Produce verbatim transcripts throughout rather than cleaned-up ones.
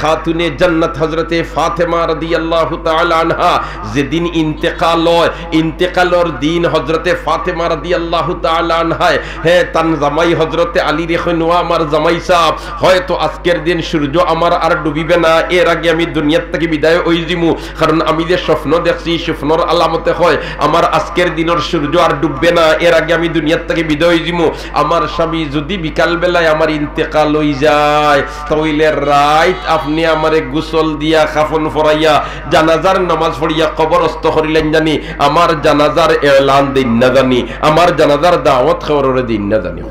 খাতুনে জান্নাত হযরতে ফাতেমা রাদিয়াল্লাহু তাআলা আনহা যেদিন ইন্তেকাল অয়, ইন্তেকালর দিন হযরতে ফাতেমা রাদিয়াল্লাহু তাআলা আনহায়, হে, তান জামাই হযরতে আলীরে কইন, "ও আমার জামাই সাব, হয়তো আজকের দিন সূর্য আমার আর ডুবিবে না, এর আগে আমি দুনিয়ার থাকি বিদায় অইযিমু, কারণ আমি যে স্বপ্ন দেখছি, স্বপ্নর আলামতে কয় আমার আজকের দিনর সূর্য আর ডুববে না, এর আগে আমি দুনিয়ার থাকি বিদায় অইযিমু। আমার স্বামী যুদি বিকালবেলায় আমার ইন্তেকাল অইযায়, তা অইলে রাইত আপনে আমারে গোসল দিয়া, কাফন পরাইয়া, জানাজার নামাজ পড়িয়া কবরস্থ করিলাইন জানি, আমার জানাজার এলান দেইন না জানি, আমার জানাজার দাওয়াত কেউরে দেইন না জানি।"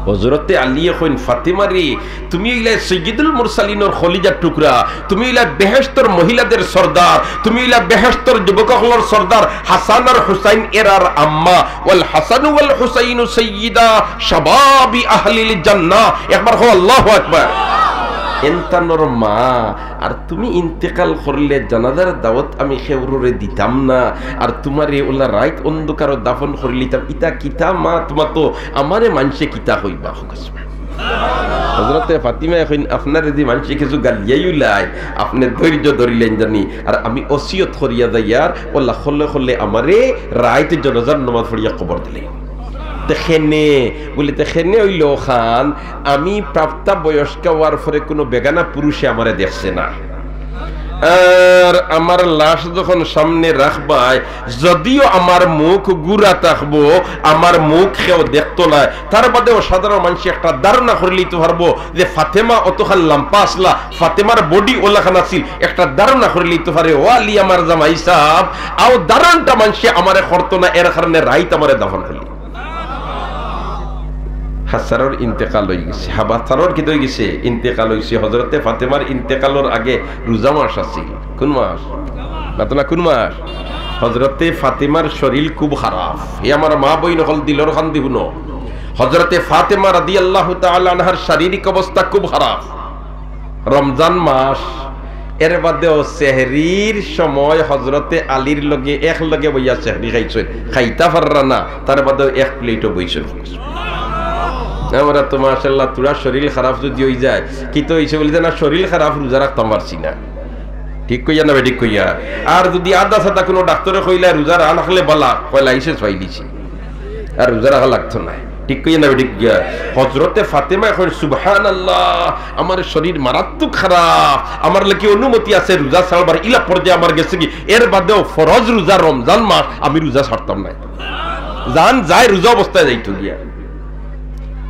হযরতে আলীয়ে কইন, "ফাতেমা রে, তুমি অইলা সাইয়্যিদুল মুরসালিনর কলিজার টুকরা, তুমি অইলা বেহেশতর মহিলাদের সর্দার, তুমি অইলা বেহেশতর যুবক অকলর সর্দার, হাসান আর হুসাইন এরার আম্মা, ওয়াল হাসানু ওয়াল হুসাইনু সাইয়্যিদা শাবাবি আহলিল জান্নাহ।" একবার কও, "আল্লাহু আকবার।" এন তানর মা, আর তুমি ইন্তেকাল করলে জানাজার দাওয়াত আমি কেউরে দিতাম না, আর তুমারে অলা রাইত অন্ধকারো দাফন করিলিতাম, ইতা কিতা মা তুমার, তো আমারে মানষে কিতা কইবা? হযরতে ফাতিমায় কইন, "আপনারে দি মানষে কিছু গালিয়াইও লাই, আপনে ধৈর্য ধরিলাইন জানি, আর আমি ওসিয়ত করিয়া যাইয়ার, অলা খলে খলে আমারে রাইত জানাজার নামাজ পড়িয়া কবর দিলাইন।" তে কেনে, বলে, তে কেনে অইলো খান, আমি প্রাপ্তবয়স্ক অওয়ার পরে কুনু বেগানা পুরুষে আমারে দেখছে না। আর আমার লাশ যখন সামনে রাখবায়, যদিও আমার মুখ গুরা থাকবো, আমার মুখ কেউ দেখতো নায়। তার বাদেও সাধারণ মানষে একটা ধারণা করিলিতো পারবো যে ফাতেমা অতখান লাম্বা আছলা, ফাতেমার body অলাখান আছিল, একটা ধারণা করিলিতো পারে, "ও আলী আমার জামাই সাব।" অউ ধারণাটা মানষে আমারে করতো না, এর কারণে রাইত আমারে দাফন করিলিন। হাসারর ইন্তেকাল অইগেছে, হাবাসারর কিতা অইগেছে? ইন্তেকাল অইছে। হযরতে ফাতেমার ইন্তেকালর আগে রোজা মাস আছিল। কুন মাস? মাতো না, কুন মাস? হযরতে ফাতেমার শরীল খুব খারাপ। হে আমার মা বইন অকল, দিলর কান্দি হুনো। হযরতে ফাতেমা রাদিয়াল্লাহু তাআলা আনহার শারীরিক অবস্থা খুব খারাপ। রমজান মাস, এর বাদেও সেহরির সময় হযরতে আলীর লগে এক লগে বইয়া সেহরি খাইছইন, খাইতা পাররা না, তার বাদেও এক plate-ও বইছইন। আমরা তো মাশাআল্লাহ, থুড়া শরীল খারাপ যুদি অইযায়, কিতা অইছে বলি যে, "না, শরীল খারাপ, রোজা রাখতাম পারছি না।" ঠিক কইয়া না বেঠিক কইয়া? আর যুদি আধা সাদা কুনু ডাক্তরে কইলা, "রোজা না রাখলে বালা", কইলা, "ইসে ছয়াইলিছি।" আর রোজা রাখা লাগতো নায়। ঠিক কইয়া না বেঠিক কইয়া? হযরতে ফাতেমায় কইন, "সুবহানাল্লাহ, আমার শরীর মারাত্মক খারাপ, আমার লাগি অনুমতি আছে রোজা ছাড়বার, ইলা পর্যায়ে আমার গেছে গি, এর বাদেও ফরজ রোজা রমজান মাস আমি রোজা ছাড়তাম নায়।" জান যায় রোজা অবস্থায় যাইতো গিয়া।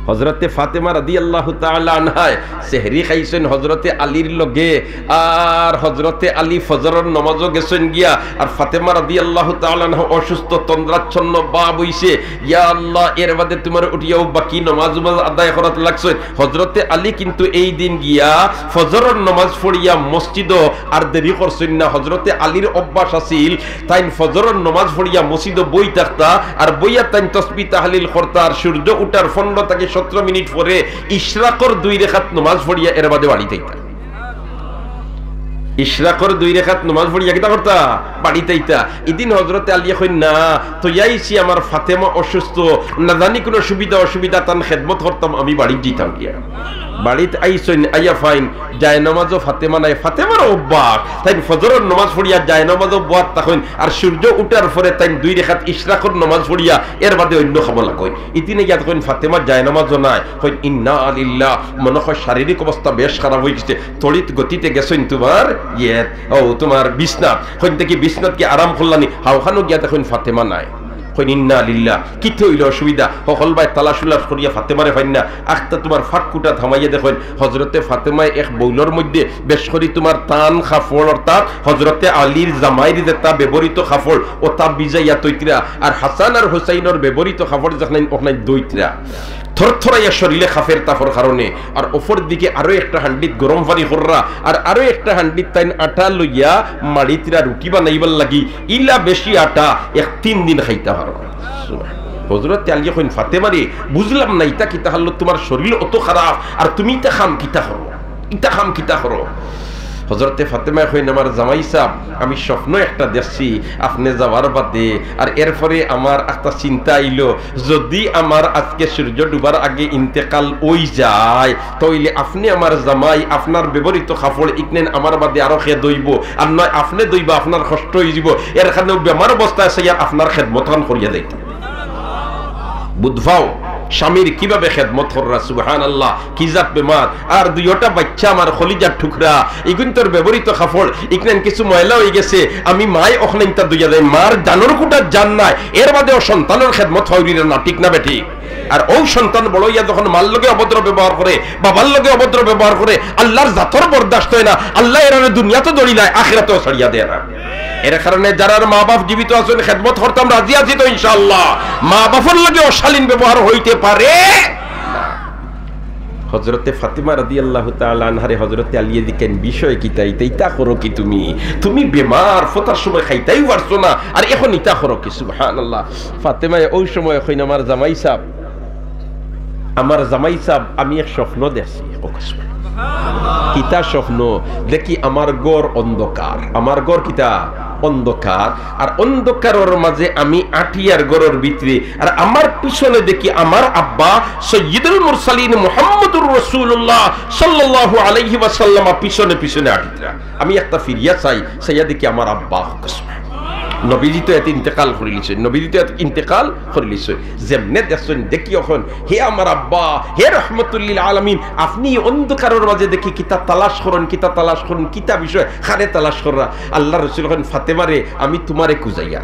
হযরতে ফাতেমা রাদিয়াল্লাহু তাআলা আনহায় সেহরি খাইছইন হযরতে আলীর লগে, আর হযরতে আলী ফজরর নমাজও গেছইন গিয়া, আর ফাতেমা রাদিয়াল্লাহু তাআলা আনহা অসুস্থ, তন্দ্রাচ্ছন্ন ভাব অইছে। ইয়া আল্লাহ, এর বাদে তুমার উঠিয়াও বাকি নমাজ উমাজ আদায় করাত লাগছইন। হযরতে আলী কিন্তু এই দিন গিয়া ফজরর নমাজ পড়িয়া মসজিদও আর দেরি করছইন না। হযরতে আলীর অভ্যাস আছিল, তাইন ফজরর নমাজ পড়িয়া মসজিদও বই থাকতা, আর বইয়া তাইন তসবি তাহলিল করতা, আর সূর্য উঠার পনেরো থাকি সতেরো মিনিট পরে ইশরাকর দুই রেখাত নমাজ পড়িয়া এর বাদে বাড়িত আইতা। ইশরাকর দুই রেখাত নমাজ পড়িয়া কিতা করতা? বাড়িত আইতা। ইদিন হযরতে আলীয়ে কইন, "না, থইয়া আইছি আমার ফাতেমা অসুস্থ, না জানি কুনু সুবিধা অসুবিধা, তান খেদমত করতাম, আমি বাড়িত যাইতাম গিয়া।" বাড়িত আইছইন, আইয়া পাইন জায়নামাজও ফাতেমা নাই, ফাতেমার অভ্যাস, তাইন ফজরর নমাজ পড়িয়া জায়নামাজও বওয়াত থাকইন, আর সূর্য উঠার পরে তাইন দুই রেখাত ইশরাকর নমাজ পড়িয়া এর বাদে অইন্য কামো লাগইন। ইদিনে গিয়া দেখইন ফাতেমার জায়নামাজও নাই, কইন, "ইন্না লিল্লাহ, মনো কয় শারীরিক অবস্থা বেশ খারাপ অইগেছে।" তড়িৎ গতিতে গেছইন তুমার ইয়েত, ও তুমার বিছনাত। কইন, "দেখি বিছনাত কি আরাম করলানি?" হাওখানো গিয়া দেখইন ফাতেমা নাই। কইন, "ইন্না লিল্লাহ, কিতা অইলো অসুবিধা?" হকল বায় তালাশ উলাশ করিয়া ফাতেমারে পাইন না। আখতা তুমার ফাঁক কুটাত হামাইয়া দেখইন হযরতে ফাতেমায় এক বাউলর মধ্যে বেশ করি তুমার তান কাপড়, অর্থাৎ হযরতে আলীর জামাইর যেতা ব্যবহৃত কাপড়, অতা ভিজাইয়া থইতরা, আর হাসান আর হুসাইনর ব্যবহৃত কাপড় যেখান অখান ধইতরা। থরথরাইয়া শরীলে কাপের তাপর কারণে, আর অপর দিকে আরো একটা হান্ডিত গরম পানি কররা, আর আরো একটা হান্ডিত তাইন আটা লইয়া মাড়িতরা রুটি বানাইবার লাগি, ইলা বেশি আটা এক তিন দিন খাইতা পারবা। হযরতে আলীয়ে কইন, "ফাতেমা রে, বুঝলাম না, ইতা কিতা হালত, তুমার শরীল অত খারাপ, আর তুমি ইতা কাম কিতা করো? ইতা কাম কিতা করো?" হজরতে ফাতেমায় কইন, "আমার জামাই সাব, আমি স্বপ্ন একটা দেখছি আপনে যাওয়ার বাদে, আর এরপরে আমার একটা চিন্তা আইলো, যদি আমার আজকে সূর্য ডুবার আগে ইন্তেকাল অই যায়, তাইলে আপনে আমার জামাই, আপনার ব্যবহৃত কাপড় ইকনেন আমার বাদে আরো কে ধইবো, আর নয় আপনে ধইবা, আপনার কষ্ট অই যিবো, এর কারণে বেমার অবস্থায় চাইয়ার আপনার খেদমতখান করিয়া যাইতাম।" বুঝ পাও, স্বামীর কিভাবে খেদমত কররা, সুবহানাল্লাহ, কি জাত বেমার। আর দুইওটা বাচ্চা আমার কলিজার টুকরা, ইগুইন্তর ব্যবহৃত কাপড়, ইকনান কিছু ময়লা অই গেছে, আমি মায় অখনাইন্তা ধইয়া যাই, মার জানর কুটা জান নাই, এর বাদেও সন্তানর খেদমত ফাউরিরা না, ঠিক না বেঠিক? আর অউ সন্তান বড় অইয়া যখন মার লগে অভদ্র ব্যবহার করে, বাবার লগে অভদ্র ব্যবহার করে, আল্লার জাতর বরদাস্ত অয় না, আল্লায় এরারে দুনিয়াত ধরিলায়, আখিরাতেও ছাড়িয়া দেয় না। এর কারণে যারার মা বাপ জীবিত আছইন, খেদমত করতাম রাজি আছি তো ইনশাআল্লাহ। মা বাপর লগে অশালীন ব্যবহার অইতে পারে না। হজরতে ফাতেমা রাদিয়াল্লাহু তাআলা আনহারে হজরতে আলীয়ে জিকাইন, "বিষয় কিতা? ইতা, ইতা করো কি তুমি? তুমি বেমার, ফতার সময় খাইতাউ পারছো না, আর অখন ইতা করো কি?" সুবহানাল্লাহ। ফাতেমায় অউ সময় কইন, "আমার জামাই সাব, আমার জামাই সাব, আমি এক স্বপ্ন দেখছি।" কিতা স্বপ্ন? দেখি আমার ঘর অন্ধকার, আমার ঘর কিতা? অন্ধকার। আর অন্ধকারর মাঝে আমি আটিয়ার ঘরর ভিতরে, আর আমার পিছনে দেখি আমার আব্বা সৈয়দুল মুরসালিন মুহাম্মদুর রাসূলুল্লাহ সাল্লাল্লাহু আলাইহি ওয়াসাল্লাম পিছনে পিছনে আটিতরা। আমি একটা ফিরিয়া চাই, চাইয়া দেখি আমার আব্বা। নবীজি তো এতে ইন্তেকাল করিলিছইন, নবীজি তো এতে ইন্তেকাল করিলিছইন। যেমনে দেখছইন, দেখি অখন, হে আমার আব্বা, হে রহমতুল্লিল আলামিন, আপনে অন্ধকারর মাঝে দেখি কিতা তালাশ করইন, কিতা তালাশ করইন, কিতা বিষয়, কারে তালাশ কররা? আল্লার রসুল কইন, "ফাতেমারে, আমি তুমারে খুজাইয়ার,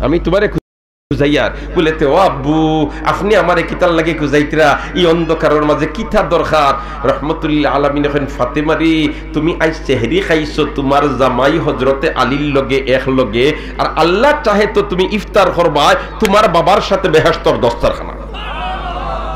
আমি তুমারে খুজাইয়ার।" বুলে, "তে ও আব্বু, আপনে আমারে কিতার লাগি খুজাইতরা? ই অন্ধকারর মাঝে কিতা দরকার?" রহমতুল্লিল আলামিন কইন, "ফাতেমারে, তুমি আইজ সেহরি খাইছো তুমার জামাই হজরতে আলীর লগে এক লগে, আর আল্লাহ চাহে তো তুমি ইফতার করবায় তুমার বাবার সাথে বেহেশতর দস্তরখানা।"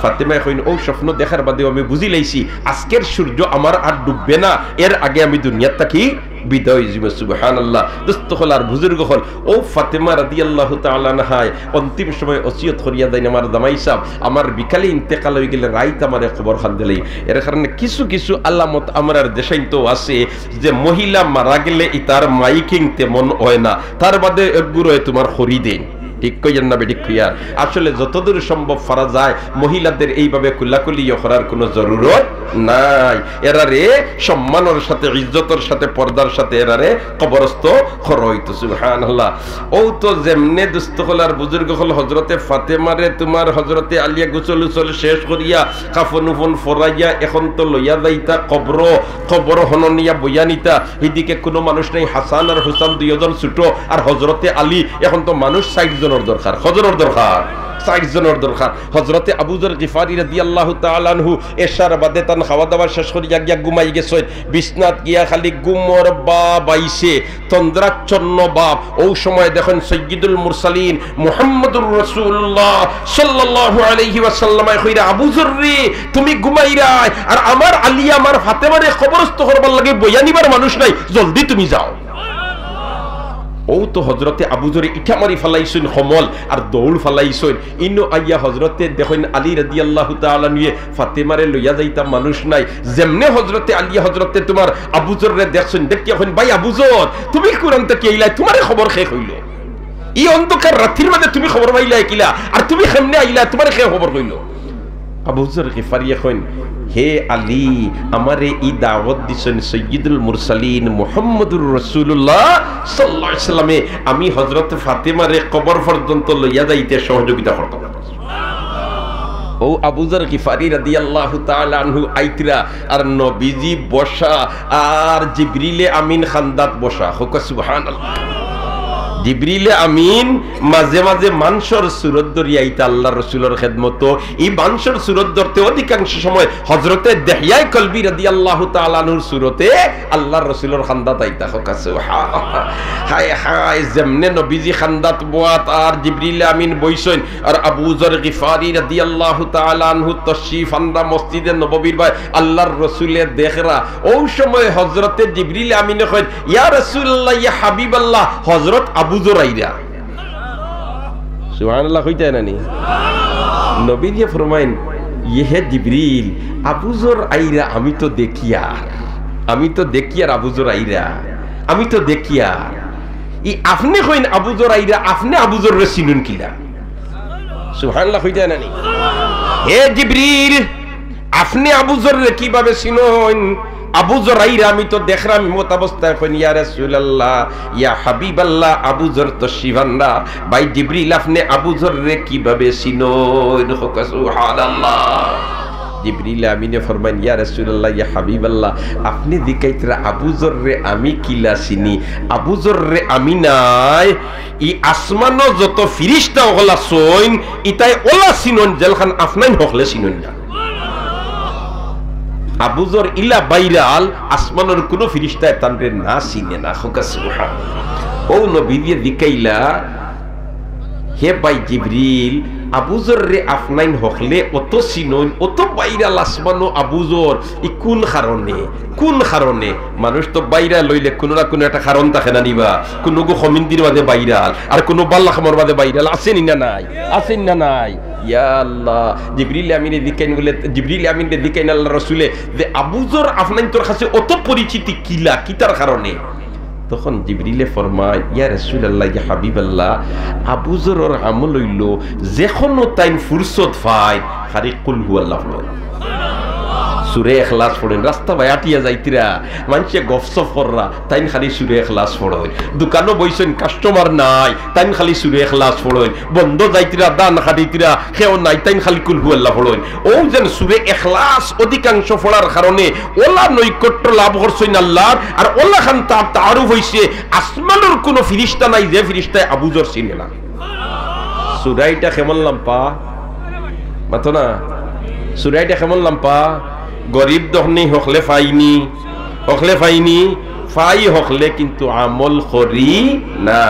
ফাতেমায় কইন, "অউ স্বপ্ন দেখার বাদেউ আমি বুঝিলাইছি, আজকের সূর্য আমার আর ডুববে না, এর আগে আমি দুনিয়ার থাকি বিদায় অই যিমু।" সুবহানাল্লাহ। দোস্ত অকল আর বুজুর্গ অকল, অউ ফাতেমা রাদিয়াল্লাহু তাআলা আনহায় অন্তিম সময় ওসিয়ত করিয়া যাইন, "আমার জামাই সাব, আমার বিকালে ইন্তেকাল অই গেলে রাইত আমারে কবর খান্দিলাইও।" এর কারণে কিছু কিছু আলামত আমরার দেশাইন্তো আছে যে মহিলা মারা গেলে ইতার মাইকিং তেমন অয় না, তার বাদে একগুর অয় তুমার খড়ি দেইন। ঠিক কইয়ার না বেঠিক কইয়ার? আসলে যতদূর সম্ভব পারা যায় মহিলাদের এইভাবে কুলাকুলি ইয়ে করার কোনো জরুরত নাই। এরারে সম্মানর সাথে, ইজ্জতর সাথে, পর্দার সাথে এরারে কবরস্থ করা অইতো। সুবহানাল্লাহ। অউ তো যেমনে দোস্ত অকল আর বুজুর্গ অকল হজরতে ফাতেমারে তুমার হজরতে আলিয়ে গোসল উসল শেষ করিয়া কাফন উফন ফরাইয়া অখন তো লইয়া যাইতা কবরো, কবরো হনো নিয়া বইয়া নিতা, হিদিকে কুনু মানুষ নাই, হাসান আর হুসান দুইওজন ছুটো, আর হজরতে আলী, অখন তো মানুষ ষাইট জনর দরকার, কয়জনর দরকার? ষাইট জনর দরকার। হজরতে আবু যর গিফারি রাদিয়াল্লাহু তাআলা আনহু এশার বাদে তান খাওয়া দাওয়া শেষ করিয়া গিয়া ঘুমাই গেছইন, বিছনাত গিয়া খালি ঘুমর ভাব আইছে, তন্দ্রাচ্ছন্ন ভাব। অউ সময় দেখইন সৈয়দুল মুরসালিন মুহাম্মদুর রাসূলুল্লাহ সাল্লাল্লাহু আলাইহি ওয়াসাল্লামে কইরা, "আবু যর রে, তুমি ঘুমাইরায়, আর আমার আলী আমার ফাতেমারে কবরস্থ করবার লাগি বইয়া নিবার মানুষ নাই, জলদি তুমি যাও।" অউ তো হজরতে আবু যরে ইটা মারি ফালাইছইন কমল, আর দৌড় ফালাইছইন। ইনো আইয়া হজরতে দেখইন আলী রাদিয়াল্লাহু তাআলা আনহুয়ে ফাতেমারে লইয়া যাইতা মানুষ নাই। যেমনে হজরতে আলী হজরতে তুমার আবু যররে দেখছইন, দেখিয়া কইন, "ভাই আবু যর, তুমি কুরান থাকি আইলায়, তুমারে কবর কে কইলো? ই অন্ধকার রাতির মাঝে তুমি কবর পাইলায় কিলা? আর তুমি কেমনে আইলায়, তুমারে কে কবর কইলো?" আবু যর গিফারিয়ে কইন, "হে আলী, আমারে ই দাওয়াত দিছইন সৈয়দুল মুরসালিন মুহাম্মদুর রাসূলুল্লাহ সাল্লাল্লাহু আলাইহি ওয়াসাল্লামে, আমি হজরত ফাতেমারে কবর পর্যন্ত লইয়া যাইতে সহযোগিতা করতাম।" অউ আবু যর গিফারি রাদিয়াল্লাহু তাআলা আনহু আইতরা, আর নবীজি বসা, আর জিবরিলে আমিন কান্দাত বসা। কউক্কা সুবহানাল্লাহ। জিবরিলে আমিন মাঝে মাঝে মানষর সুরত ধরিয়া আইতা আল্লার রসুলর খেদমতো। ই মানষর সুরত ধরতে অধিকাংশ সময় হজরতে দেহইয়ায়ে কলবি রাদিয়াল্লাহু তাআলা আনহুর সুরতে আল্লার রসুলর কান্দাত আইতা। কউক্কা সুবহানাল্লাহ। হায় হায়, যেমনে নবীজি কান্দাত বওয়াত আর জিবরিলে আমিন বইছইন, আর আবু যর গিফারি রাদিয়াল্লাহু তাআলা আনহু তশরিফ আনরা মসজিদে নববীর বায়, আল্লার রসুলে দেখরা। অউ সময় হজরতে জিবরিলে আমিনে কইন, "ইয়া রাসূলুল্লাহ, ইয়া হাবিবাল্লাহ, হজরত আবু যর আইরা।" সুবহানাল্লাহ কইতা নানি? নবীজিয়ে ফরমাইন, "ইয়ে হে জিবরিল, আবু যর আইরা আমি তো দেখিয়ার।" আমি তো দেখিয়ার আবু যর আইরা, আমি তো দেখিয়ার। ই আপনে কইন আবু যর আইরা, আপনে আবু যররে চিনইন কিলা? সুবহানাল্লাহ কইতা নানি? হে জিবরিল, আপনে আবু যররে কিভাবে চিনইন? আবু যর আইরা আমি তো দেখরাম এমতাবস্থায়। কইন, ইয়া রাসুলাল্লাহ, ইয়া হাবিবাল্লাহ, আবু যর তো শিবান্না। ভাই জিবরিল, আপনে আবু যররে কিভাবে চিনইন? কউক্কা সুবহানাল্লাহ। জিবরিল আমিনে ফরমাইন, ইয়া রাসুলাল্লাহ, ইয়া হাবিবাল্লাহ, আপনে জিকাইতরা আবু যররে আমি কিলা চিনি? আবু যররে আমি নায়, ই আসমানো যত ফিরিস্তা অকল আছইন, ইতায় অলা চিনইন, যেলাখান আপনাইন হকলে চিনইন না। আবু যর ইলা ভাইরাল, আসমানর কুনু ফিরিস্তায় তানরে না চিনে না। কউক্কা সুবহানাল্লাহ। অউ নবীয়ে জিকাইলা, হে ভাই জিবরিল, আবু যররে আপনাইন হকলে অত চিনইন, অত ভাইরাল আসমানো আবু যর, ই কুন কারণে? কুন কারণে? মানুষ তো ভাইরাল অইলে কুনু না কুনু একটা কারণ থাকে না নি বা? কুনুগু কমিন্দির বাদে ভাইরাল, আর কুনু বালা কামর বাদে ভাইরাল, আছে নি না নাই? আছে নি না নাই? ইয়া আল্লাহ, জিবরিল আমিনে জিকাইন বুলে, জিবরিল আমিনরে জিকাইন আল্লার রসুলে যে আবু যর আপনাইনতর কাছে অত পরিচিতি কিলা, কিতার কারণে? তখন জিবরিলে ফরমায়, ইয়া রাসুলাল্লাহ, ইয়া হাবিবাল্লাহ, আবু যরর আমল অইলো, যেকোনো তাইন ফুরসত পাইন, খালি কুল হু আল্লাহ পড়ইন, সুরে এখলাস পড়ইন। রাস্তা বায় আটিয়া যাইতরা, মানষে গফসফ কররা, তাইন খালি সুরে এখলাস পড়ইন। দোকানো বইছইন, কাস্টমার নাই, তাইন খালি সুরে এখলাস পড়ইন। বন্দো যাইতরা, ধান কাটিতরা, কেউ নাই, তাইন খালি কুল হু আল্লাহ পড়ইন। অউ যেন সুরে এখলাস অধিকাংশ পড়ার কারণে অলা নৈকট্য লাভ করছইন আল্লার, আর অলাখান তার তারুফ অইছে, আসমানর কুনু ফিরিস্তা নাই যে ফিরিস্তায় আবু যর চিনে না। সুরাইটা কেমন লাম্বা? মাতো না। সুরাইটা কেমন লাম্বা? গরিব ধনী হকলে পাইনি, হকলে পাইনি, পাই হকলে কিন্তু আমল করি না।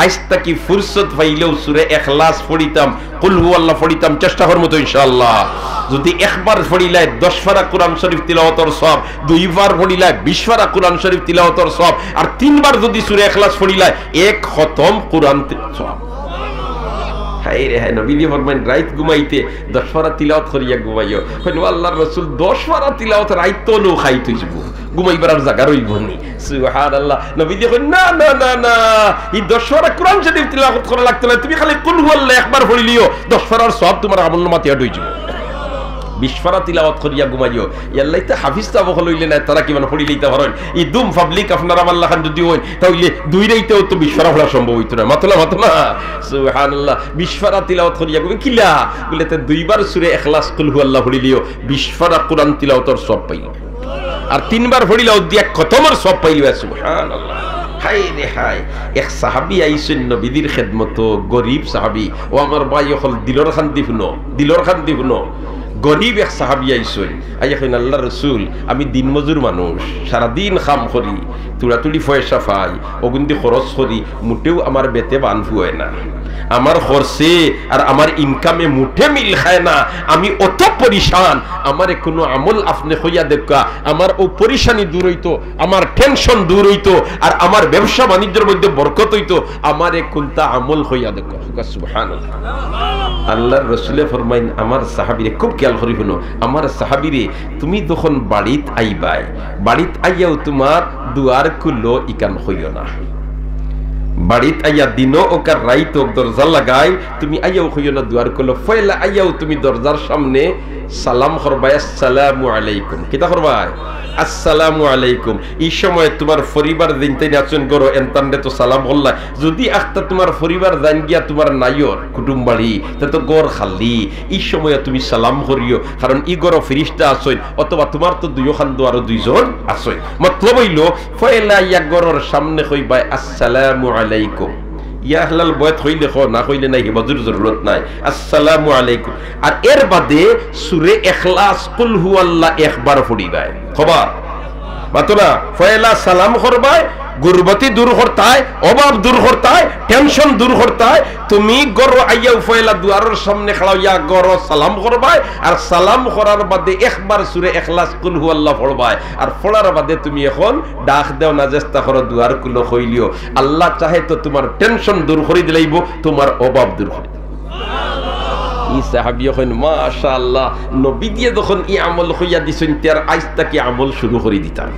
আইজ থাকি ফুরসত পাইলেউ সুরে এখলাস পড়িতাম, কুল হু আল্লাহ পড়িতাম, চেষ্টা করমু তো ইনশাআল্লাহ। যুদি একবার পড়িলায় দশ পারা কুরআন শরিফ তিলাওয়াতর সওয়াব, দুইবার পড়িলায় বিশ পারা কুরআন শরিফ তিলাওয়াতর সওয়াব, আর তিনবার যুদি সুরে এখলাস পড়িলায় এক খতম কুরআন তি-, সওয়াব। হায়রে হায়, নবীজি ফরমাইন, রাইত ঘুমাইতে দশ পারা তিলাওয়াত করিয়া ঘুমাইও। কইন, ও আল্লার রসুল, দশ পারা তিলাওয়াত রাইত তো নু খাই তুই যাবো, ঘুমাইবার আর জাগা রইবো নি। সুবহানাল্লাহ। নবীজি কইন, না, না, না, না, ই দশ পারা কুরআন শরিফ তিলাওয়াত করা লাগতো না, তুমি খালি কুল হু আল্লাহ একবার পড়িলিও, দশ পারার সওয়াব তুমার আমলনামাত add অইযিবো। বিশ পারা তিলাওয়াত করিয়া ঘুমাইও। ইয়াল্লাইতে হাফিজ সাব অকল অইলে না, তারা কিমান পড়িলাইতা পারইন। ই দুম পাবলিক আপনারা আমার লাখান যুদি অইন, তা অইলে দুই রাইতেও তো বিশ পারা পড়া সম্ভব অইতো না। মাতো না, মাতো না। সুবহানাল্লাহ। বিশ পারা তিলাওয়াত করিয়া ঘুমাই কিলা? বুলে, তে দুইবার সুরে এখলাস কুল হু আল্লাহ পড়িলিও, বিশ পারা কুরআন তিলাওয়াতর সওয়াব পাইও। আর তিনবার পড়িলাও দিয়া খতমর সওয়াব পাইলিবা। সুবহানাল্লাহ। হায়রে হায়। এক সাহাবী আইছইন নবীজির খেদমতো, গরিব সাহাবী। ও আমার ভাই অকল, দিলর কান্দি হুনো, দিলর কান্দি হুনো। গরিব এক সাহাবী আইছইন, আইয়া কইন, আল্লার রসুল, আমি দিনমজুর মানুষ, সারাদিন কাম করি, তুড়াতুড়ি পয়সা পাই, অগুইন্দি খরচ করি, মুটেউ আমার বেতে বান ফুয়ায় না। আমার খরচে আর আমার ইনকামে মুটে মিল খায় না। আমি অত পরিশান, আমারে কুনু আমল আপনে কইয়া দেউক্কা, আমার অউ পরিশানি দূর অইতো, আমার টেনশন দূর অইতো, আর আমার ব্যবসা বাণিজ্যর মধ্যে বরকত অইতো। আমারে কুন্তা আমল কইয়া দেউক্কা। সুবহানাল্লাহ। আল্লার রসুলে ফরমাইন, আমার সাহাবীরে, খুব খেয়াল করি হুনো, আমার সাহাবীরে, তুমি যখন বাড়িত আইবায়, বাড়িত আইয়াউ তুমার দুয়ার খুলো ইখান কইও না। বাড়িত আইয়া দিনো অউক আর রাইত অউক দরজা লাগাইল, তুমি আইয়াউ কইও না দুয়ার খুলো। পয়লা আইয়াউ তুমি দরজার সামনে সালাম করবায়, আসসালামু আলাইকুম। কিতা করবায়? আসসালামু আলাইকুম। ই সময় তুমার পরিবার যেইন তাইন আছইন ঘরো, এন তানরে তো সালাম করলায়। যুদি আখতা তুমার পরিবার যাইন গিয়া তুমার নাইয়র কুটুম বাড়ি, তে তো ঘর খালি। ই সময় তুমি সালাম করিও, কারণ ই ঘরো ফিরিস্তা আছইন, অথবা তুমার তো দুইওখান দুয়ারো দুইজন আছইন। মতলব অইলো, পয়লা আইয়া ঘরর সামনে কইবায়, আসসালামু আলাইকুম। ইয়া আহলাল বয়ত কইলে কও, না কইলে নাই, হিফাজর জরুরত নাই। আসসালামু আলাইকুম। আর এর বাদে সুরে এখলাস, কুল হু আল্লাহ একবার পড়িবায়। কবার? মাতো না, পয়লা সালাম করবায়, গুরবতি দূর করতায়, অভাব দূর করতায়, টেনশন দূর করতায়। তুমি ঘরো আইয়াউ পয়লা দুয়ারর সামনে খাড়া অইয়া ঘরো সালাম করবায়, আর সালাম করার বাদে একবার সুরে এখলাস, কুল হু আল্লাহ পড়বায়, আর পড়ার বাদে তুমি এখন ডাক দেও না, চেষ্টা করো দুয়ার খুলো কইলিও। আল্লাহ চাহে তো তুমার টেনশন দূর করি দিলাইবো, তুমার অভাব দূর করি দিলাইবো। ই সাহাবিয়ে কইন, "মাশাআল্লাহ, নবীজিয়ে যখন ই আমল কইয়া দিছইন, তে আর আইজ থাকি আমল শুরু করি দিতাম।"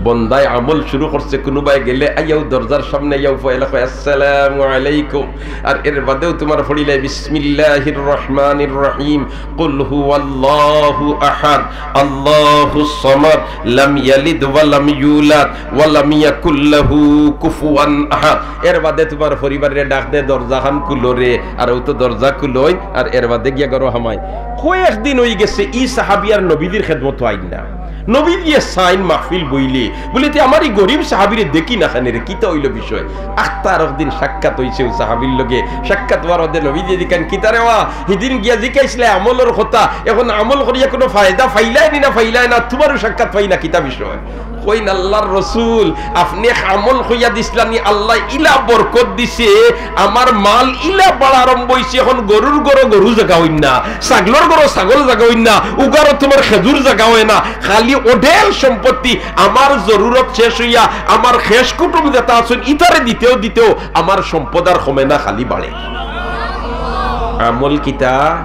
বন্দায় আমল শুরু করছে, কুনুবায় গেলে আইয়াউ দরজার সামনে আইয়াউ পয়লা কয়, "আসসালামু আলাইকুম।" আর এর বাদেউ তুমার পড়িলে, "বিসমিল্লাহির রহমানির রহিম, কুল হুয়াল্লাহু আহাদ, আল্লাহুস সামাদ, লাম ইয়ালিদ ওয়া লাম ইউলাদ, ওয়া লাম ইয়াকুল লাহু কুফুয়ান আহাদ।" এর বাদে তুমার পরিবাররে ডাক দে, "দরজাখান খুলো রে", আর অউ তো দরজা খুলইন, আর এর বাদে গিয়া ঘরো হামাইন। কয়েকদিন অইগেছে, ই সাহাবি আর নবীজির খেদমতো আইন না। নবীজিয়ে চাইন মাহফিল বইলে, বুলে, "তে আমার ই গরিব সাহাবিরে দেখি না কেনে রে, কিতা অইলো বিষয়?" আখতা আরক দিন সাক্ষাৎ অইছে অউ সাহাবির লগে। সাক্ষাৎ অওয়ার বাদে নবীজিয়ে জিকাইন, "কিতা রে বা, হিদিন গিয়া জিকাইছলায় আমলর কথা, এখন আমল করিয়া কুনু ফায়দা পাইলায় নি না পাইলায় না, তুমারও সাক্ষাৎ পাই না, কিতা বিষয়?" কইন, "আল্লার রসুল, আপনে এক আমল কইয়া দিছলা নি, আল্লায় ইলা বরকত দিছে, আমার মাল ইলা বাড়া আরম্ভ অইছে, এখন গরুর ঘরো গরু জাগা অইন না, ছাগলর ঘরো ছাগল জাগা অইন না, উগারো তুমার খেজুর জাগা অয় না, খালি অঢেল সম্পত্তি, আমার জরুরত শেষ অইয়া আমার খেশ কুটুম যেতা আছইন, ইতারে দিতেও দিতেও আমার সম্পদ আর কমে না, খালি বাড়ে।" আমল কিতা?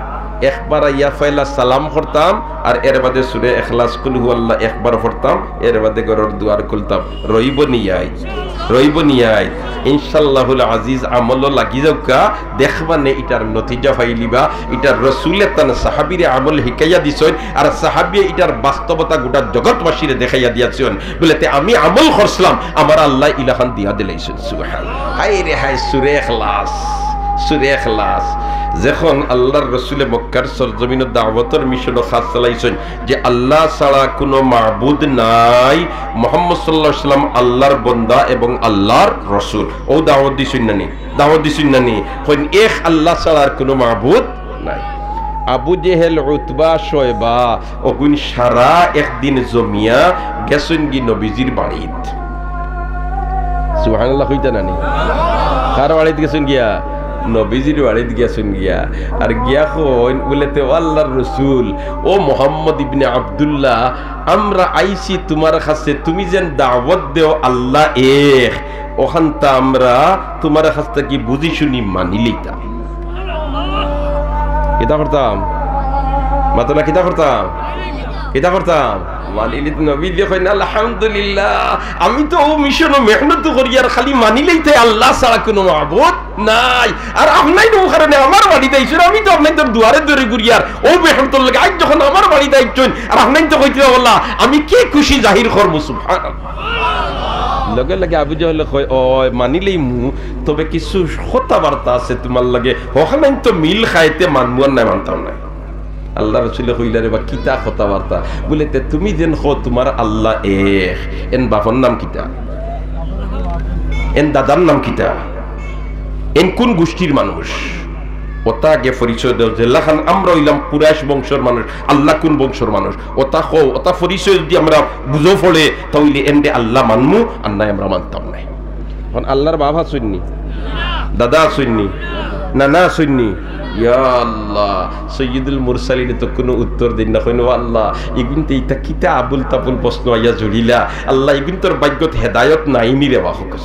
একবার আইয়া পয়লা সালাম করতাম, আর এর বাদে সুরে এখলাস, কুল হুয়াল্লাহ একবার পড়তাম, এর বাদে ঘরর দুয়ার খুলতাম। রইবো নি আইজ? রইবো নি আইজ? ইনশাআল্লাহুল আজিজ, আমলো লাগি যাউক্কা, দেখবা নে ইটার নতিজা পাইলিবা। ইটার রসুলে তান সাহাবিরে আমল হিকাইয়া দিছইন, আর সাহাবিয়ে ইটার বাস্তবতা গোটা জগৎবাসীরে দেখাইয়া দিয়াছইন। বুলে, "তে আমি আমল করছলাম, আমার আল্লায় ইলাখান দিয়া দিলাইছইন।" সুবহানাল্লাহ। হায় রে হায়, সুরে এখলাস, সুরে এখলাস। যখন আল্লার রসুলে মক্কার সরজমিনো দাওয়াতর মিশনো কাজ চালাইছইন যে আল্লা ছাড়া কুনু মাবুদ নাই, মুহাম্মদ সাল্লাল্লাহু আলাইহি ওয়াসাল্লাম আল্লার বন্দা এবং আল্লার রসুল, অউ দাওয়াত দিছইন না নি? দাওয়াত দিছইন না নি? কইন, "এক আল্লা ছাড়া আর কুনু মাবুদ নাই।" আবু জেহেল, উতবা, শয়বা, অগুইন সারা একদিন জমিয়া গেছইনগি নবীজির বাড়িত। সুবহানাল্লাহ কইতা না নি? কার বাড়িত গেছইন গিয়া? নবীজির বাড়িত গেছইন গিয়া। আর গিয়া কইন বুলে, "তে ও আল্লার রসুল, ও মোহাম্মদ ইবনে আব্দুল্লাহ, আমরা আইছি তুমার কাছে, তুমি যেন দাওয়াত দেও আল্লা এক, অখানতা আমরা তুমার কাছ থাকি বুঝি শুনি মানিলিতাম।" কিতা করতাম? মাতো না, কিতা করতাম? কিতা করতাম? মানিলিতাম। নবীজিয়ে কইন, "আলহামদুলিল্লাহ, আমি তো অউ মিশনো মেহনত করি, আর খালি মানিলিতায় আল্লা ছাড়া কুনু মাবুদ নাই। আর আপনাইন অউ কারণে আমার বাড়িত আইছইন, আমি তো আপনাইনতর দুয়ারে দুয়ারে ঘুরি, আর অউ মেহনতর লাগি আইজ যখন আমার বাড়িত আইছইন, আর আপনাইন তো কইতা, 'আল্লাহ, আমি কি খুশি জাহির করমু?'" সুবহানাল্লাহ। লগে লগে আবু জেহেলে কয়, "অয়, মানিলিমু, তবে কিছু কথাবার্তা আছে তুমার লগে, অখানইন তো মিল খাইতে মানমু আর নায় মানতাম নায়।" আল্লার রসুলে কইলা, "রে বা, কিতা কথাবার্তা?" বুলে, "তে তুমি যেন কও তুমার আল্লা এক, এন বাপর নাম কিতা? এন দাদার নাম কিতা? এন কুন গুষ্টির মানুষ? অতা আগে পরিচয় দেও, যেলাখান আমরা অইলাম কুরাইশ বংশর মানুষ, আল্লা কুন বংশর মানুষ? অতা কও, অতা পরিচয় যুদি আমরা বুঝো পড়ে, তা অইলে এনরে আল্লা মানমু, আর নায় আমরা মানতাম নায়।" অখন আল্লার বাপ আছইন নি? দাদা আছইন নি? নানা আছইন নি? ইয়া আল্লাহ, সৈয়দুল মুরসালিনে তো কুনু উত্তর দেইন না, কইন, "ও আল্লাহ, ইগুইনতে ইতা কিতা আবুল তাবুল প্রশ্ন আইয়া জুড়িলা? আল্লাহ, ইগুইনতর ভাগ্যত হেদায়ত নাই নি রে বা, কউক্কা।"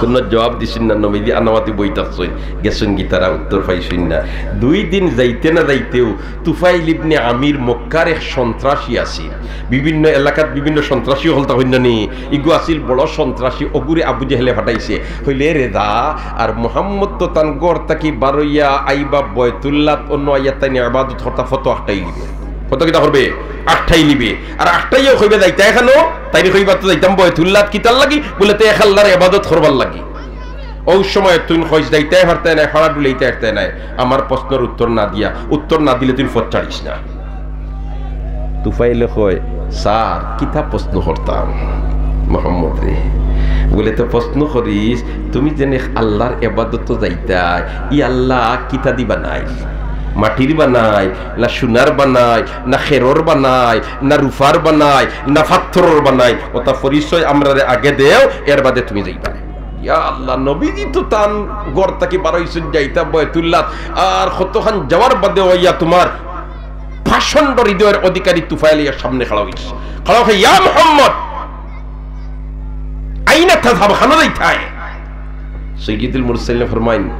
কুনু জুয়াব দিছইন না, নবীজি আনামাতি বই থাকছইন, গেছইনগি তারা, উত্তর পাইছইন না। দুই দিন যাইতে না যাইতেউ তুফাইল ইবনে আমির মক্কার এক সন্ত্রাসী আছিল, বিভিন্ন এলাকাত বিভিন্ন সন্ত্রাসী অকলতা অইন না নি, ইগু আছিল বড় সন্ত্রাসী, অগুরে আবু জেহেলে ফাটাইছে। কইলে, "রে দা, আর মোহাম্মদ তো তান ঘর থাকি বারইয়া আইবা বয়তুল্লাত, অনো আইয়া তাইন ইবাদত করতা, ফতো আটকাইলিবে।" ফতো কিতা করবে? আটকাইলিবে। আর আটকাইয়াউ কইবা, "যাইতায় কেনে?" তাইন কইবা, "তো যাইতাম বয়তুল্লাত।" কিতার লাগি? বুলে, "তে এক আল্লার ইবাদত করবার লাগি।" অউ সময় তুইন কইছ, "যাইতায় পারতায় নায়, ফাড়া ডুলাইতায় পারতায় নায়।" আমার প্রশ্নর উত্তর না দিয়া, উত্তর না দিলে তুইন পথ ছাড়িস না। তুফাইলে কয়, "স্যার, কিতা প্রশ্ন করতাম মোহাম্মদরে?" বুলে, "তে প্রশ্ন করিস, তুমি যেন এক আল্লার ইবাদতো যাইতায়, ই আল্লা কিতা দি বানাইল? মাটির বানাইল, না সোনার বানাইল, না খেরর বানাইল, না রুফার বানাইল, না পাত্থরর বানাইল? অতা পরিচয় আমরারে আগে দেও, এর বাদে তুমি যাইবায়।" ইয়া আল্লাহ, নবীজি তো তান ঘর থাকি বারইছইন যাইতা বয়তুল্লাত, আর কতখান যাওয়ার বাদে অইয়া তুমার পাষণ্ড হৃদয়র অধিকারী তুফাইল আইয়া সামনে খাড়া অইছে। খাড়া অইয়া, "ইয়া মুহাম্মদ, আইনা তাযহাব, কানো যাইতায়?" সৈয়দুল মুরসালিন ফরমাইন,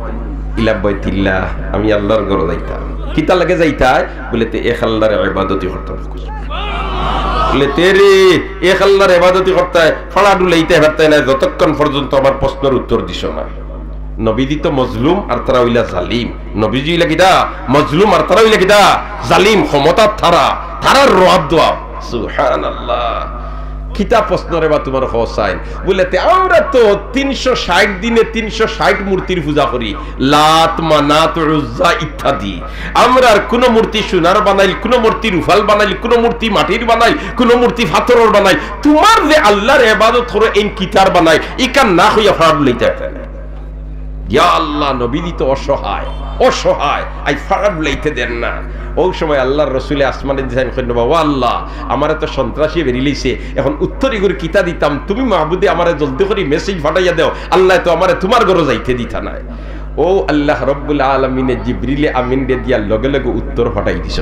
ইলা বাইতিল্লাহ, আমি আল্লাহর ঘরো যাইতাম। কিতা লাগি যাইতায়? বলে, তে এক আল্লাহর ইবাদতি করতাম। বলে, তে রে, এক আল্লাহর ইবাদতি করতায়, ফাড়া ডুলাইতায় পারতায় না, যতক্ষণ পর্যন্ত আমার প্রশ্নর উত্তর দিছো না। নবীজি তো মজলুম আর তারা অইলা জালিম। নবীজি অইলা কিতা? মজলুম আর তারা অইলা কিতা? জালিম। ক্ষমতা তারা, তারার রব দোয়া। সুবহানাল্লাহ। কিতা প্রশ্ন রে বা তুমার, কও চাইন? বলে, তে আমরা তো তিনশো ষাইট দিনে তিনশো ষাইট মূর্তির পূজা করি, লাত, মানাত, উজ্জা ইত্যাদি। আমরার কুনু মূর্তি সোনার বানাইল, কুনু মূর্তি রুফার বানাইল, কুনু মূর্তি মাটির বানাইল, কুনু মূর্তি পাথরর বানাইল। তুমার যে আল্লাহর ইবাদত করো, এইন কিতার বানাইল, ইখান না কইয়া ফাড়া ডুলাইতায় পারতায় না। ইয়া আল্লাহ, নবীজি তো অসহায়, অসহায়, আইজ ফাড়া ডুলাইতে দেন না। অউ সময় আল্লাহর রসুলে আসমানে দি চাইন, কইন, বাবা আল্লাহ, আমারে তো সন্ত্রাসীয়ে বেড়ি লইছে, এখন উত্তর ইগুর কিতা দিতাম? তুমি মাবুদে আমারে জলদি করি message ফাটাইয়া দেও, আল্লায় তো আমারে তুমার ঘরো যাইতে দিতা নায়। অউ আল্লাহ রব্বুল আলামিনে জিবরিলে আমিনরে দিয়া লগে লগে উত্তর ফাটাই দিছে।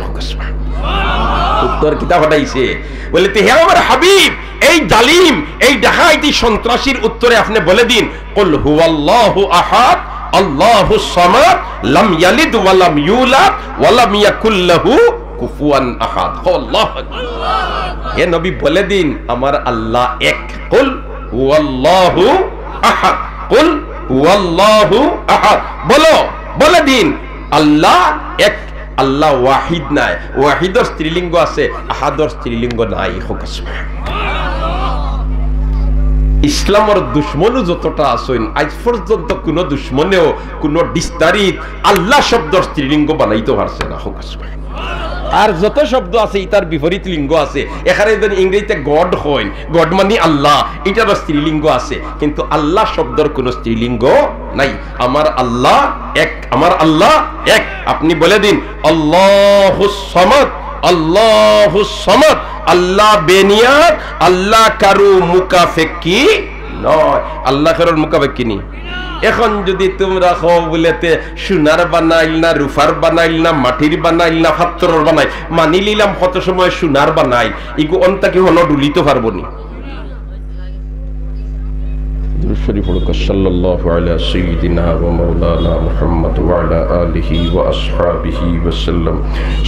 উত্তর কিতা ফাটাইছে? বলে, তে হে আমার হাবিব, এই জালিম, এই ডাকাইতি সন্ত্রাসীর উত্তরে আপনে বলে দিন, কুল হুয়াল্লাহু আহাদ, আল্লাহুস সামাদ, লাম ইয়ালিদ ওয়া লাম ইউলাদ, ওয়া লাম ইয়াকুল লাহু কুফুয়ান আহাদ। কও আল্লাহু আকবার। এ নবী, বলে দিন, আমার আল্লাহ এক। কুল হুয়াল্লাহু আহাদ। কুল হুয়াল্লাহু আহাদ। বলো, বলে দিন, আল্লাহ এক, আল্লাহ ওয়াহিদ নায়। ওয়াহিদর স্ত্রীলিঙ্গ আছে, আহাদর স্ত্রীলিঙ্গ নাই। কও সুবহানাল্লাহ। ইসলামর দুশমনও যতটা আছইন, আইজ পর্যন্ত কুনু দুশমনেও কুনু dictionary-ত আল্লাহ শব্দর স্ত্রীলিঙ্গ বানাইতো পারছে না। কও সুবহানাল্লাহ। আর যত শব্দ আছে, ইতার বিপরীত লিঙ্গ আছে। এখানে যেন ইংরেজিতে God কইন, God মানি আল্লাহ, ইটারও স্ত্রীলিঙ্গ আছে, কিন্তু আল্লাহ শব্দর কুনু স্ত্রীলিঙ্গ নাই। আমার আল্লাহ এক, আমার আল্লাহ এক। আপনে বলে দিন, আল্লাহুস সামাদ, আল্লাহুস সামাদ। আল্লাহ বেনিয়াত, আল্লাহ কারো মুখাপেক্ষী নয়। আল্লাহ কারোর মুখাপেক্ষী নি? এখন যুদি তুমরা কও বুলে তে সোনার বানাইল না, রুফার বানাইল না, মাটির বানাইল না, পাত্থরর বানাইল, মানি লিলাম কত সময় সোনার বানাইল, ইগু অন থাকি হনো ডুলিতো পারবো নি? দুরূদ শরীফ পড়ুক্কা, সাল্লাল্লাহু আলা সাইয়্যিদিনা ওয়া মাওলানা মুহাম্মদ ওয়া আলা আলিহি ওয়া আসহাবিহি ওয়া সাল্লাম।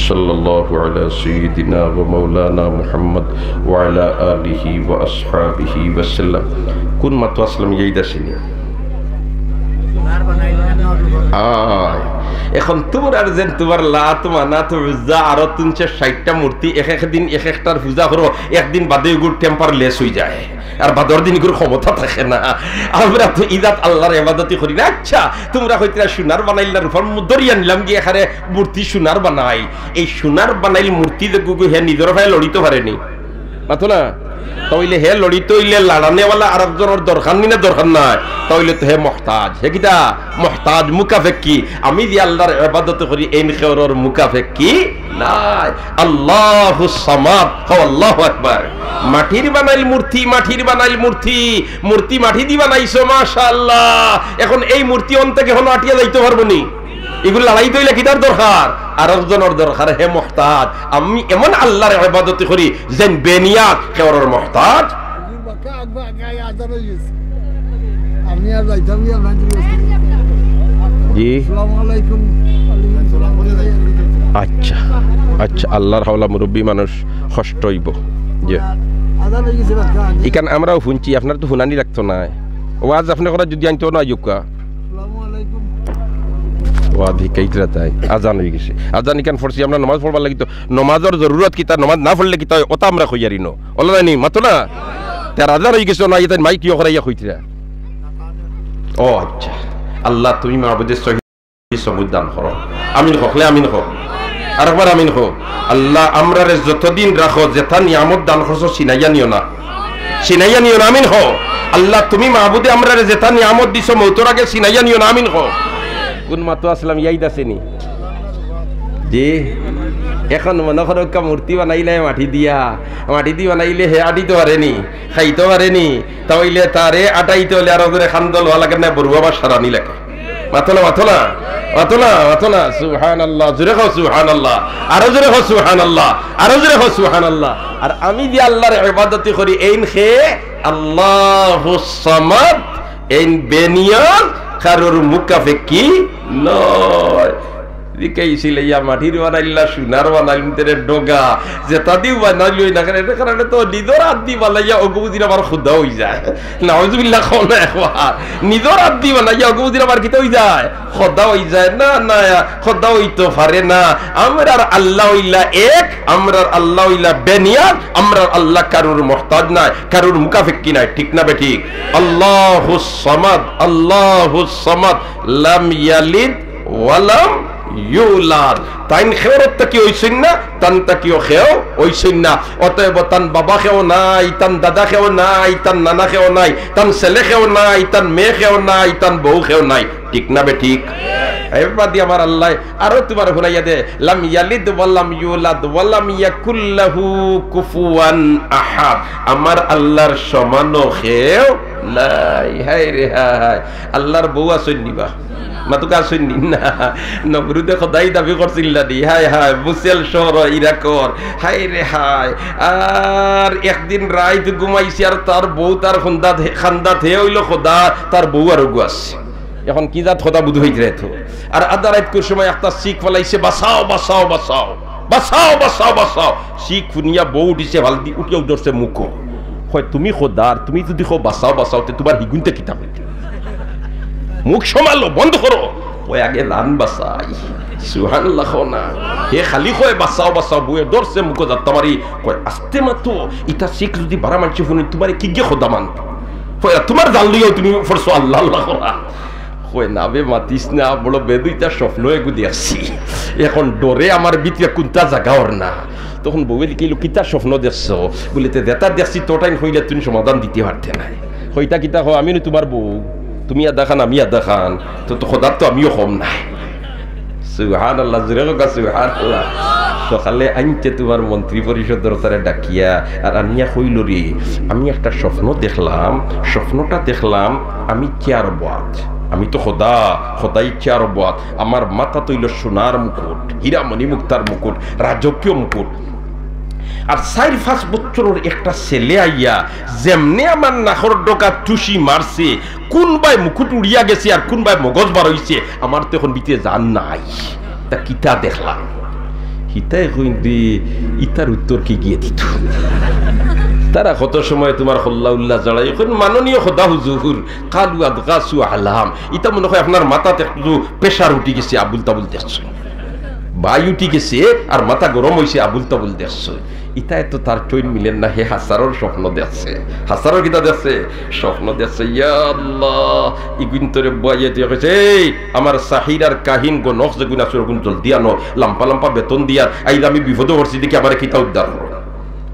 সাল্লাল্লাহু আলা সাইয়্যিদিনা ওয়া মাওলানা মুহাম্মদ ওয়া আলা আলিহি ওয়া আসহাবিহি ওয়া সাল্লাম। কুন মাতো আছলাম, ইয়াদ আছে নি? আয়, এখন তুমরার যেন তুমার লাত, মানাত, উজ্জা, আরো তিনশো ষাইটটা মূর্তি, এক এক দিন এক একটার পূজা করো, একদিন বাদে ইগুর temper less অইযায়। আর বাদর দিন ইগুর ক্ষমতা থাকে না। আমরা তো ইজাত আল্লাহর ইবাদতি করি না। আচ্ছা, তুমরা কইতরা সোনার বানাইল না রুফার মু-, ধরিয়া নিলাম গি এখানে মূর্তি সোনার বানাইল। এই সোনার বানাইল মূর্তি যেগু হে নিজর পায়ে লড়িতো পারে নি। মাতো না? তাইলে হে লড়িতো অইলে লাড়ানেওয়ালা আরক জনর দরকার নি না দরকার নাই? তাইলে তো হে মুহতাজ। হে কিতা? মুহতাজ, মুখাপেক্ষী। আমি যে আল্লাহর ইবাদত করি, এইন কেউরর মুখাপেক্ষী নায়। আল্লাহুস সামাদ। কও আল্লাহু আকবার। মাটির বানাইল মূর্তি, মাটির বানাইল মূর্তি, মূর্তি মাটি দি বানাইছো, মাশাআল্লাহ। এখন এই মূর্তি অন থাকি হনো আটিয়া যাইতো পারবো নি? ইগুর লড়াইত অইলে কিতার দরকার? আরক জনর দরকার। হে মুহতাজ, আমি এমন আল্লাহর ইবাদতি করি, যেইন বেনিয়াত, কেউরর মুহতাজ। আমি আর যাইতাম না, আপনার কাছে। জি। আসসালামু আলাইকুম। আচ্ছা, আচ্ছা, আল্লাহর হাওলা, মুরব্বী মানুষ, কষ্ট অইবো। জি। আজান অই গেছে, বাক্কা। ইখান আমরাও হুনছি, আপনার তো হুনানি লাগতো না। ওয়াজ আপনে করা যুদি আনতো না, আইউক্কা। আসসালামু আলাইকুম। ওয়াজ হিকাইতরা তাই। আজান অই গেছে। আজান ইখান পড়ছি, আমরা নমাজ পড়বার লাগি তো, নমাজর জরুরত কিতা, নমাজ না পড়লে কিতা অয়, ওটা আমরা কইয়ারি ন। ওলা নানি, মাতো না? তার আজান অই গেছে, না, ইতার মাইক ইয়ে করাইয়া কইতরা। ও আচ্ছা। আল্লাহ, তুমি মাবুদে সহি সবুত দান করো। আমিন কও, হকলে আমিন কও। আরেকবার আমিন কও। আল্লাহ, আমরারে যতদিন রাখো, যেতা নিয়ামত দান করছো, ছিনাইয়া নিও না। ছিনাইয়া নিও না, আমিন কও। আল্লাহ, তুমি মাবুদে আমরারে যেতা নিয়ামত দিছো, মউতর আগে ছিনাইয়া নিও না, আমিন কও। কুন মাতো আছলাম, ইয়াদ আছে নি? জি। এখন মনো করউক্কা মূর্তি বানাইলে মাটি দিয়া, মাটি দি বানাইলে হে আটিতো পারে নি, খাইতো পারে নি, তাইলে তারে আটাইতে অইলে আরো জোরে কান্দো লওয়া লাগে না, বড়ুয়া বা সারানি লাগে। মাতো না, মাতো না, মাতো না, মাতো না। সুবহানাল্লাহ, জোরে কও সুবহানাল্লাহ, আরো জোরে কও সুবহানাল্লাহ, আরো জোরে কও সুবহানাল্লাহ। আর আমি যে আল্লাহর ইবাদতি করি, এইন কে আল্লাহুস সামাদ, এইন বেনিয়াত, কারুর মুখাপেক্ষী নয়। জিকাইছিল, ইয়া মাটির বানাইলা, সোনার বানাইল, তেরে ডগা, যেটা দিও বানাইল না কেনে, এর কারণে তো নিজর আত দি বানাইয়া অগু বুঝির আমার খোদা অই যায়। নাউজুবিল্লাহ, কও না একবার। নিজর আত দি বানাইয়া অগু বুঝির আমার কিতা অই যায়? খোদা অই যায় না, না, খোদা অইতো পারে না। আমরার আল্লাহ অইলা এক, আমরার আল্লাহ অইলা বেনিয়াজ, আমরার আল্লাহ কারুর মুহতাজ নায়, কারুর মুখাপেক্ষী নায়, ঠিক না বেঠিক? আল্লাহুস সামাদ, আল্লাহুস সামাদ, লাম ইয়ালিদ ওয়ালাম ইউলাদ। তাইন কেউর থাকি অইছইন না, তান থাকিও কেউ অইছইন না। অতএব তান বাবা কেউ নাই, তান দাদা কেউ নাই, তান নানা কেউ নাই, তান ছেলে কেউ নাই, তান মেয়ে কেউ নাই, তান বউ কেউ নাই। ঠিক না বেঠিক? এরবাদে আমার আল্লায় আরো তুমার হুনাইয়া দে, "লাম ইয়ালিদ ওয়ালাম ইউলাদ ওয়ালাম ইয়াকুল্লাহু কুফুয়ান আহাদ।" আমার আল্লাহর সমানও কেউ নাই। হায় রে হায়। আল্লাহর বউ আছইন নি বা? মাতুকা আছইন নি? না। নমরুদে খোদাই দাবি করছিল না নি? হায় হায়, মুসেল শহর ইরাকর। হায় রে হায়। আর একদিন রাইত ঘুমাইছে আর তার বউ তার খান্দাত, খান্দাত হে অইলো খোদা, তার বউ আর অগু আছে। এখন কি জাত খোদা বুঝ অইতরে তো। আর আধা রাইতকুর সময় একটা চিক ফালাইছে, "বাঁচাও, বাঁচাও, বাঁচাও, বাঁচাও, বাঁচাও, বাঁচাও।" চিক হুনিয়া বউ উঠিছে, ফালদি উঠিয়াউ ধরছে মুখো। কয়, "তুমি খোদা, আর তুমি যুদি কও বাঁচাও, বাঁচাও, তে তুমার হিগুইন্তে কিতা অইতো?" মুখ সামালো, বন্ধ করো। কয়, "আগে জান বাঁচাই।" সুবহানাল্লাহ কও না। হে খালি কয়, "বাঁচাও, বাঁচাও।" বউয়ে ধরছে মুখো জাত্তা মারি। কয়, "আস্তে মাতো, ইতা চিক যুদি বারা মানষে হুনে, তুমারে কিগে খোদা মানতো?" কয়, "তুমার জান লইয়াও তুমি পড়ছো আল্লাহ আল্লাহ করা।" কয়, "না বে, মাতিস না, বড় বেদুইতা স্বপ্ন এগু দেখছি। এখন ডরে আমার ভিতরে কুন্তা জাগা অর না।" তখন বউয়ে জিকাইলো, "কিতা স্বপ্ন দেখছো?" বুলে, "তে যেতা দেখছি, তোটাইন কইলে তুমি সমাধান দিতে পারতে নায়।" কয়, "ইতা কিতা কও, আমি নু তুমার বউ, তুমি আধা খান, আমি আধা খান, তো, তো খোদার তো আমিও কম নায়।" সুবহানাল্লাহ, জোরে কউক্কা, সুবহানাল্লাহ। সকালে আনতে তুমার মন্ত্রী পরিষদর তারে ডাকিয়া, আর আনিয়া কইলো, "রে, আমি একটা স্বপ্ন দেখলাম, স্বপ্নটা দেখলাম আমি চেয়ার বওয়াত, আমি তো খোদা, খোদাই চেয়ার বওয়াত, আমার মাথাত অইলো সোনার মুকুট, হীরা মণি মুক্তার মুকুট, রাজকীয় মুকুট। আর চাইর পাঁচ বছরর একটা ছেলে আইয়া যেমনে আমার নাকর ডগাত টুসি মারছে, কুনবায় মুকুট উড়িয়া গেছে আর কুনবায় মগজ বার অইছে, আমার তো এখন ভিতরে জান নাই। তা কিতা দেখলাম?" হিতায় কইন দি, ইতার উত্তর কিগিয়ে দিতো? তারা কত সময় তুমার কল্লা উল্লা জাড়াই, কইন, "মাননীয় খোদা হুজুর, কালু আদগাসু আহলাম।" ইতা মনে কয় আপনার মাথাত একটু pressure উঠি গেছে, আবুল তাবুল দেখছো। বাই উঠি গেছে আর মাথা গরম অইছে, আবুল তাবুল দেখছো। ইতায় তো তার টইন মিলের না, হে হাজারর স্বপ্ন দেখছে। হাজারর কিতা দেখছে? স্বপ্ন দেখছে। ইয়া আল্লাহ, ইগুইন্তরে বওয়াইয়া দিয়া কইছে, "এই, আমার সাহির আর কাহিন গণক যেগুইন আছো, অগুইন জলদি আনো, লাম্বা লাম্বা বেতন দিয়ার, আইজ আমি বিপদো পড়ছি, দেখি আমারে কিতা উদ্ধার করো।"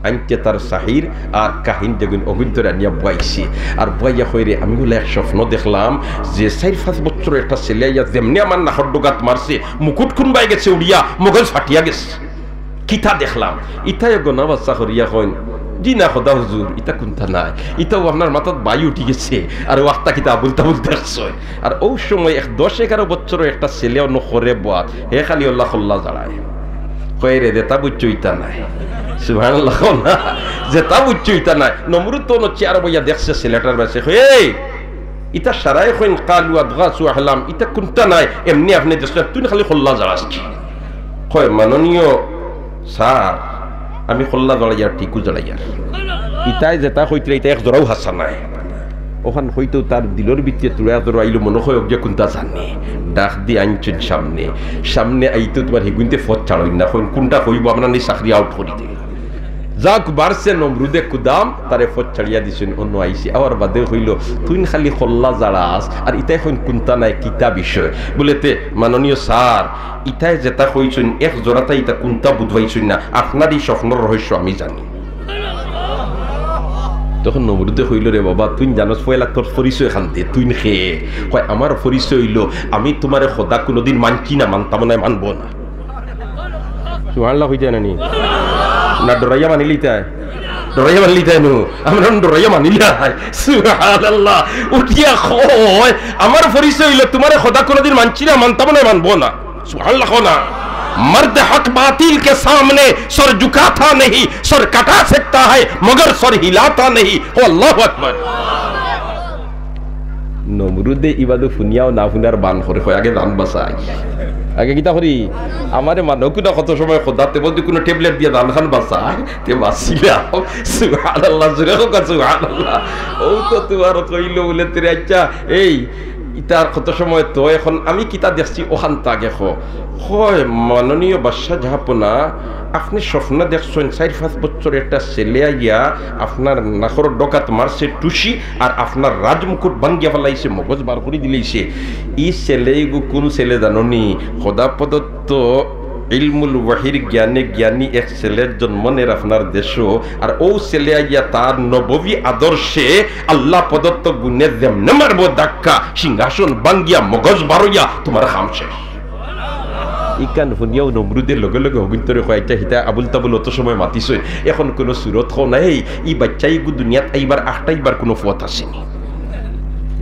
আনতে তার সাহির আর কাহিন যেগুইন, অগুইন্তরে আনিয়া বওয়াইছে। আর বওয়াইয়া কয়, "রে, আমি বুলে এক স্বপ্ন দেখলাম যে চাইর পাঁচ বছরর একটা ছেলে আইয়া যেমনে আমার নাকর ডগাত মারছে, মুকুট কুনবায় গেছে উড়িয়া, মগজ ফাটিয়া গেছে।" কিতা দেখলাম? ইতায় গনা বাচ্চা করিয়া কইন, "জি না খোদা হুজুর, ইতা কুন্তা নায়, ইতাও আপনার মাথাত বাই উঠি গেছে, আর ওয়াক্তা কিতা আবুল তাবুল দেখছইন।" আর অউ সময় এক দশ এগারো বছরর একটা ছেলে অনো করে বওয়াত, হে খালি অলা কল্লা জাড়ায়। কয়, "রে, যেতা বুঝছো ইতা নায়।" সুবহানাল্লাহ কও না। "যেতা বুঝছো ইতা নায়।" নমরুদ তো অনো চেয়ারো বইয়া দেখছে ছেলেটার বায়, কয়, "এই, ইতা সারায় কইন কালু আদগাসু আহলাম, ইতা কুন্তা নায়, এমনে আপনে দেখছো, তুই খালি কল্লা জাড়াস।" কয়, "মাননীয় স্যার, আমি কল্লা জাড়াইয়ার, ঠিকউ জাড়াইয়ার। ইতায় যেতা কইতরা, ইতা এক জোড়াও হাছা নায়।" অখান কইতেউ তার দিলর ভিতরে তুড়া জোড়া আইলো, মনো কয় অগিয়ে কুন্তা জানে। ডাক দি আনছইন সামনে। সামনে আইতেউ তুমার হিগুইন্তে পথ ছাড়ইন না, কইন, "কুনটা কইবো, আমরা নি চাকরি out করি দেই।" যাউক, বারছে নমরুদে কুদাম, তারে পথ ছাড়িয়া দিছইন, অনো আইছে। আওয়ার বাদে কইলো, "তুইন খালি কল্লা জাড়াস, আর ইতায় কইন কুন্তা নায়, কিতা বিষয়?" বুলে, "তে, মাননীয় স্যার, ইতায় যেতা কইছইন, এক জোড়াতায় ইতা কুন্তা বুঝ পাইছইন না, আপনার ই স্বপ্নর রহস্য আমি জানি।" তখন নমরুদে কইলো, "রে বাবা, তুইন জানোস, পয়লা তোর পরিচয়খান দে, তুইন কে?" কয়, "আমার পরিচয় অইলো, আমি তুমারে খোদা কুনুদিন মানছি না, মানতামও নায়, মানবো না।" সুবহানাল্লাহ কইতায় না নি? না ডরাইয়া মানিলিতায়? ডরাইয়া মানিলিতায় নু? আমরা ডরাইয়া মানিলাই। সুবহানাল্লাহ। উঠিয়া কয়, "আমার পরিচয় অইলো, তুমারে খোদা কুনুদিন মানছি না, মানতামও নায়, মানবো না।" সুবহানাল্লাহ কও না। مرد حق باطل کے سامنے سر جھکاتا نہیں، سر کٹا سکتا ہے مگر سر ہلاتا نہیں۔ ہو، اللہ اکبر۔ নমরুদে ইবাদু হুনিয়াও না হুনার বান করে, কয়, "আগে জান বাঁচাই।" আগে কিতা করি? আমারে মানো কুনা কত সময় খোদাতে বলতে কুনু ট্যাবলেট দিয়া জান খান বাঁচাই, তে বাঁচিলাম। সুবহানাল্লাহ, জোরে কউক্কা সুবহানাল্লাহ। অউ তো তুমার কইলো বুলে, "তে রে আচ্ছা, এই ইতার কত সময় তো এখন আমি কিতা দেখছি অখানতা আগে কও।" কয়, "মাননীয় বাদশা জাহাপনা, আপনে স্বপ্ন দেখছইন চাইর পাঁচ বছর একটা ছেলে আইয়া আপনার নাকর ডগাত মারছে টুসি, আর আপনার রাজমুকুট ভাঙ্গিয়া ফালাইছে, মগজ বার করি দিলাইছে। ই ছেলে ইগু কুন ছেলে জাননি? খোদা প্রদত্ত ইলমুল ওয়াহির জ্ঞানে জ্ঞানী এক ছেলের জন্ম নের আপনার দেশো, আর অউ ছেলে আইয়া তার নববী আদর্শে আল্লাহ প্রদত্ত গুণে যেমনে মারবো ধাক্কা, সিংহাসন ভাঙ্গিয়া মগজ বারইয়া তুমার কাম শেষ।" ইখান হুনিয়াও নমরুদে লগে লগে হগুন্তরে কয়, "আচ্ছা, হিতা আবুল তাবুল অত সময় মাতিছইন, এখন কুনু সুরত কও না, এই, ই বাচ্চা ইগু দুনিয়াত আইবার আখটাইবার কুনু পথ আছেনি?"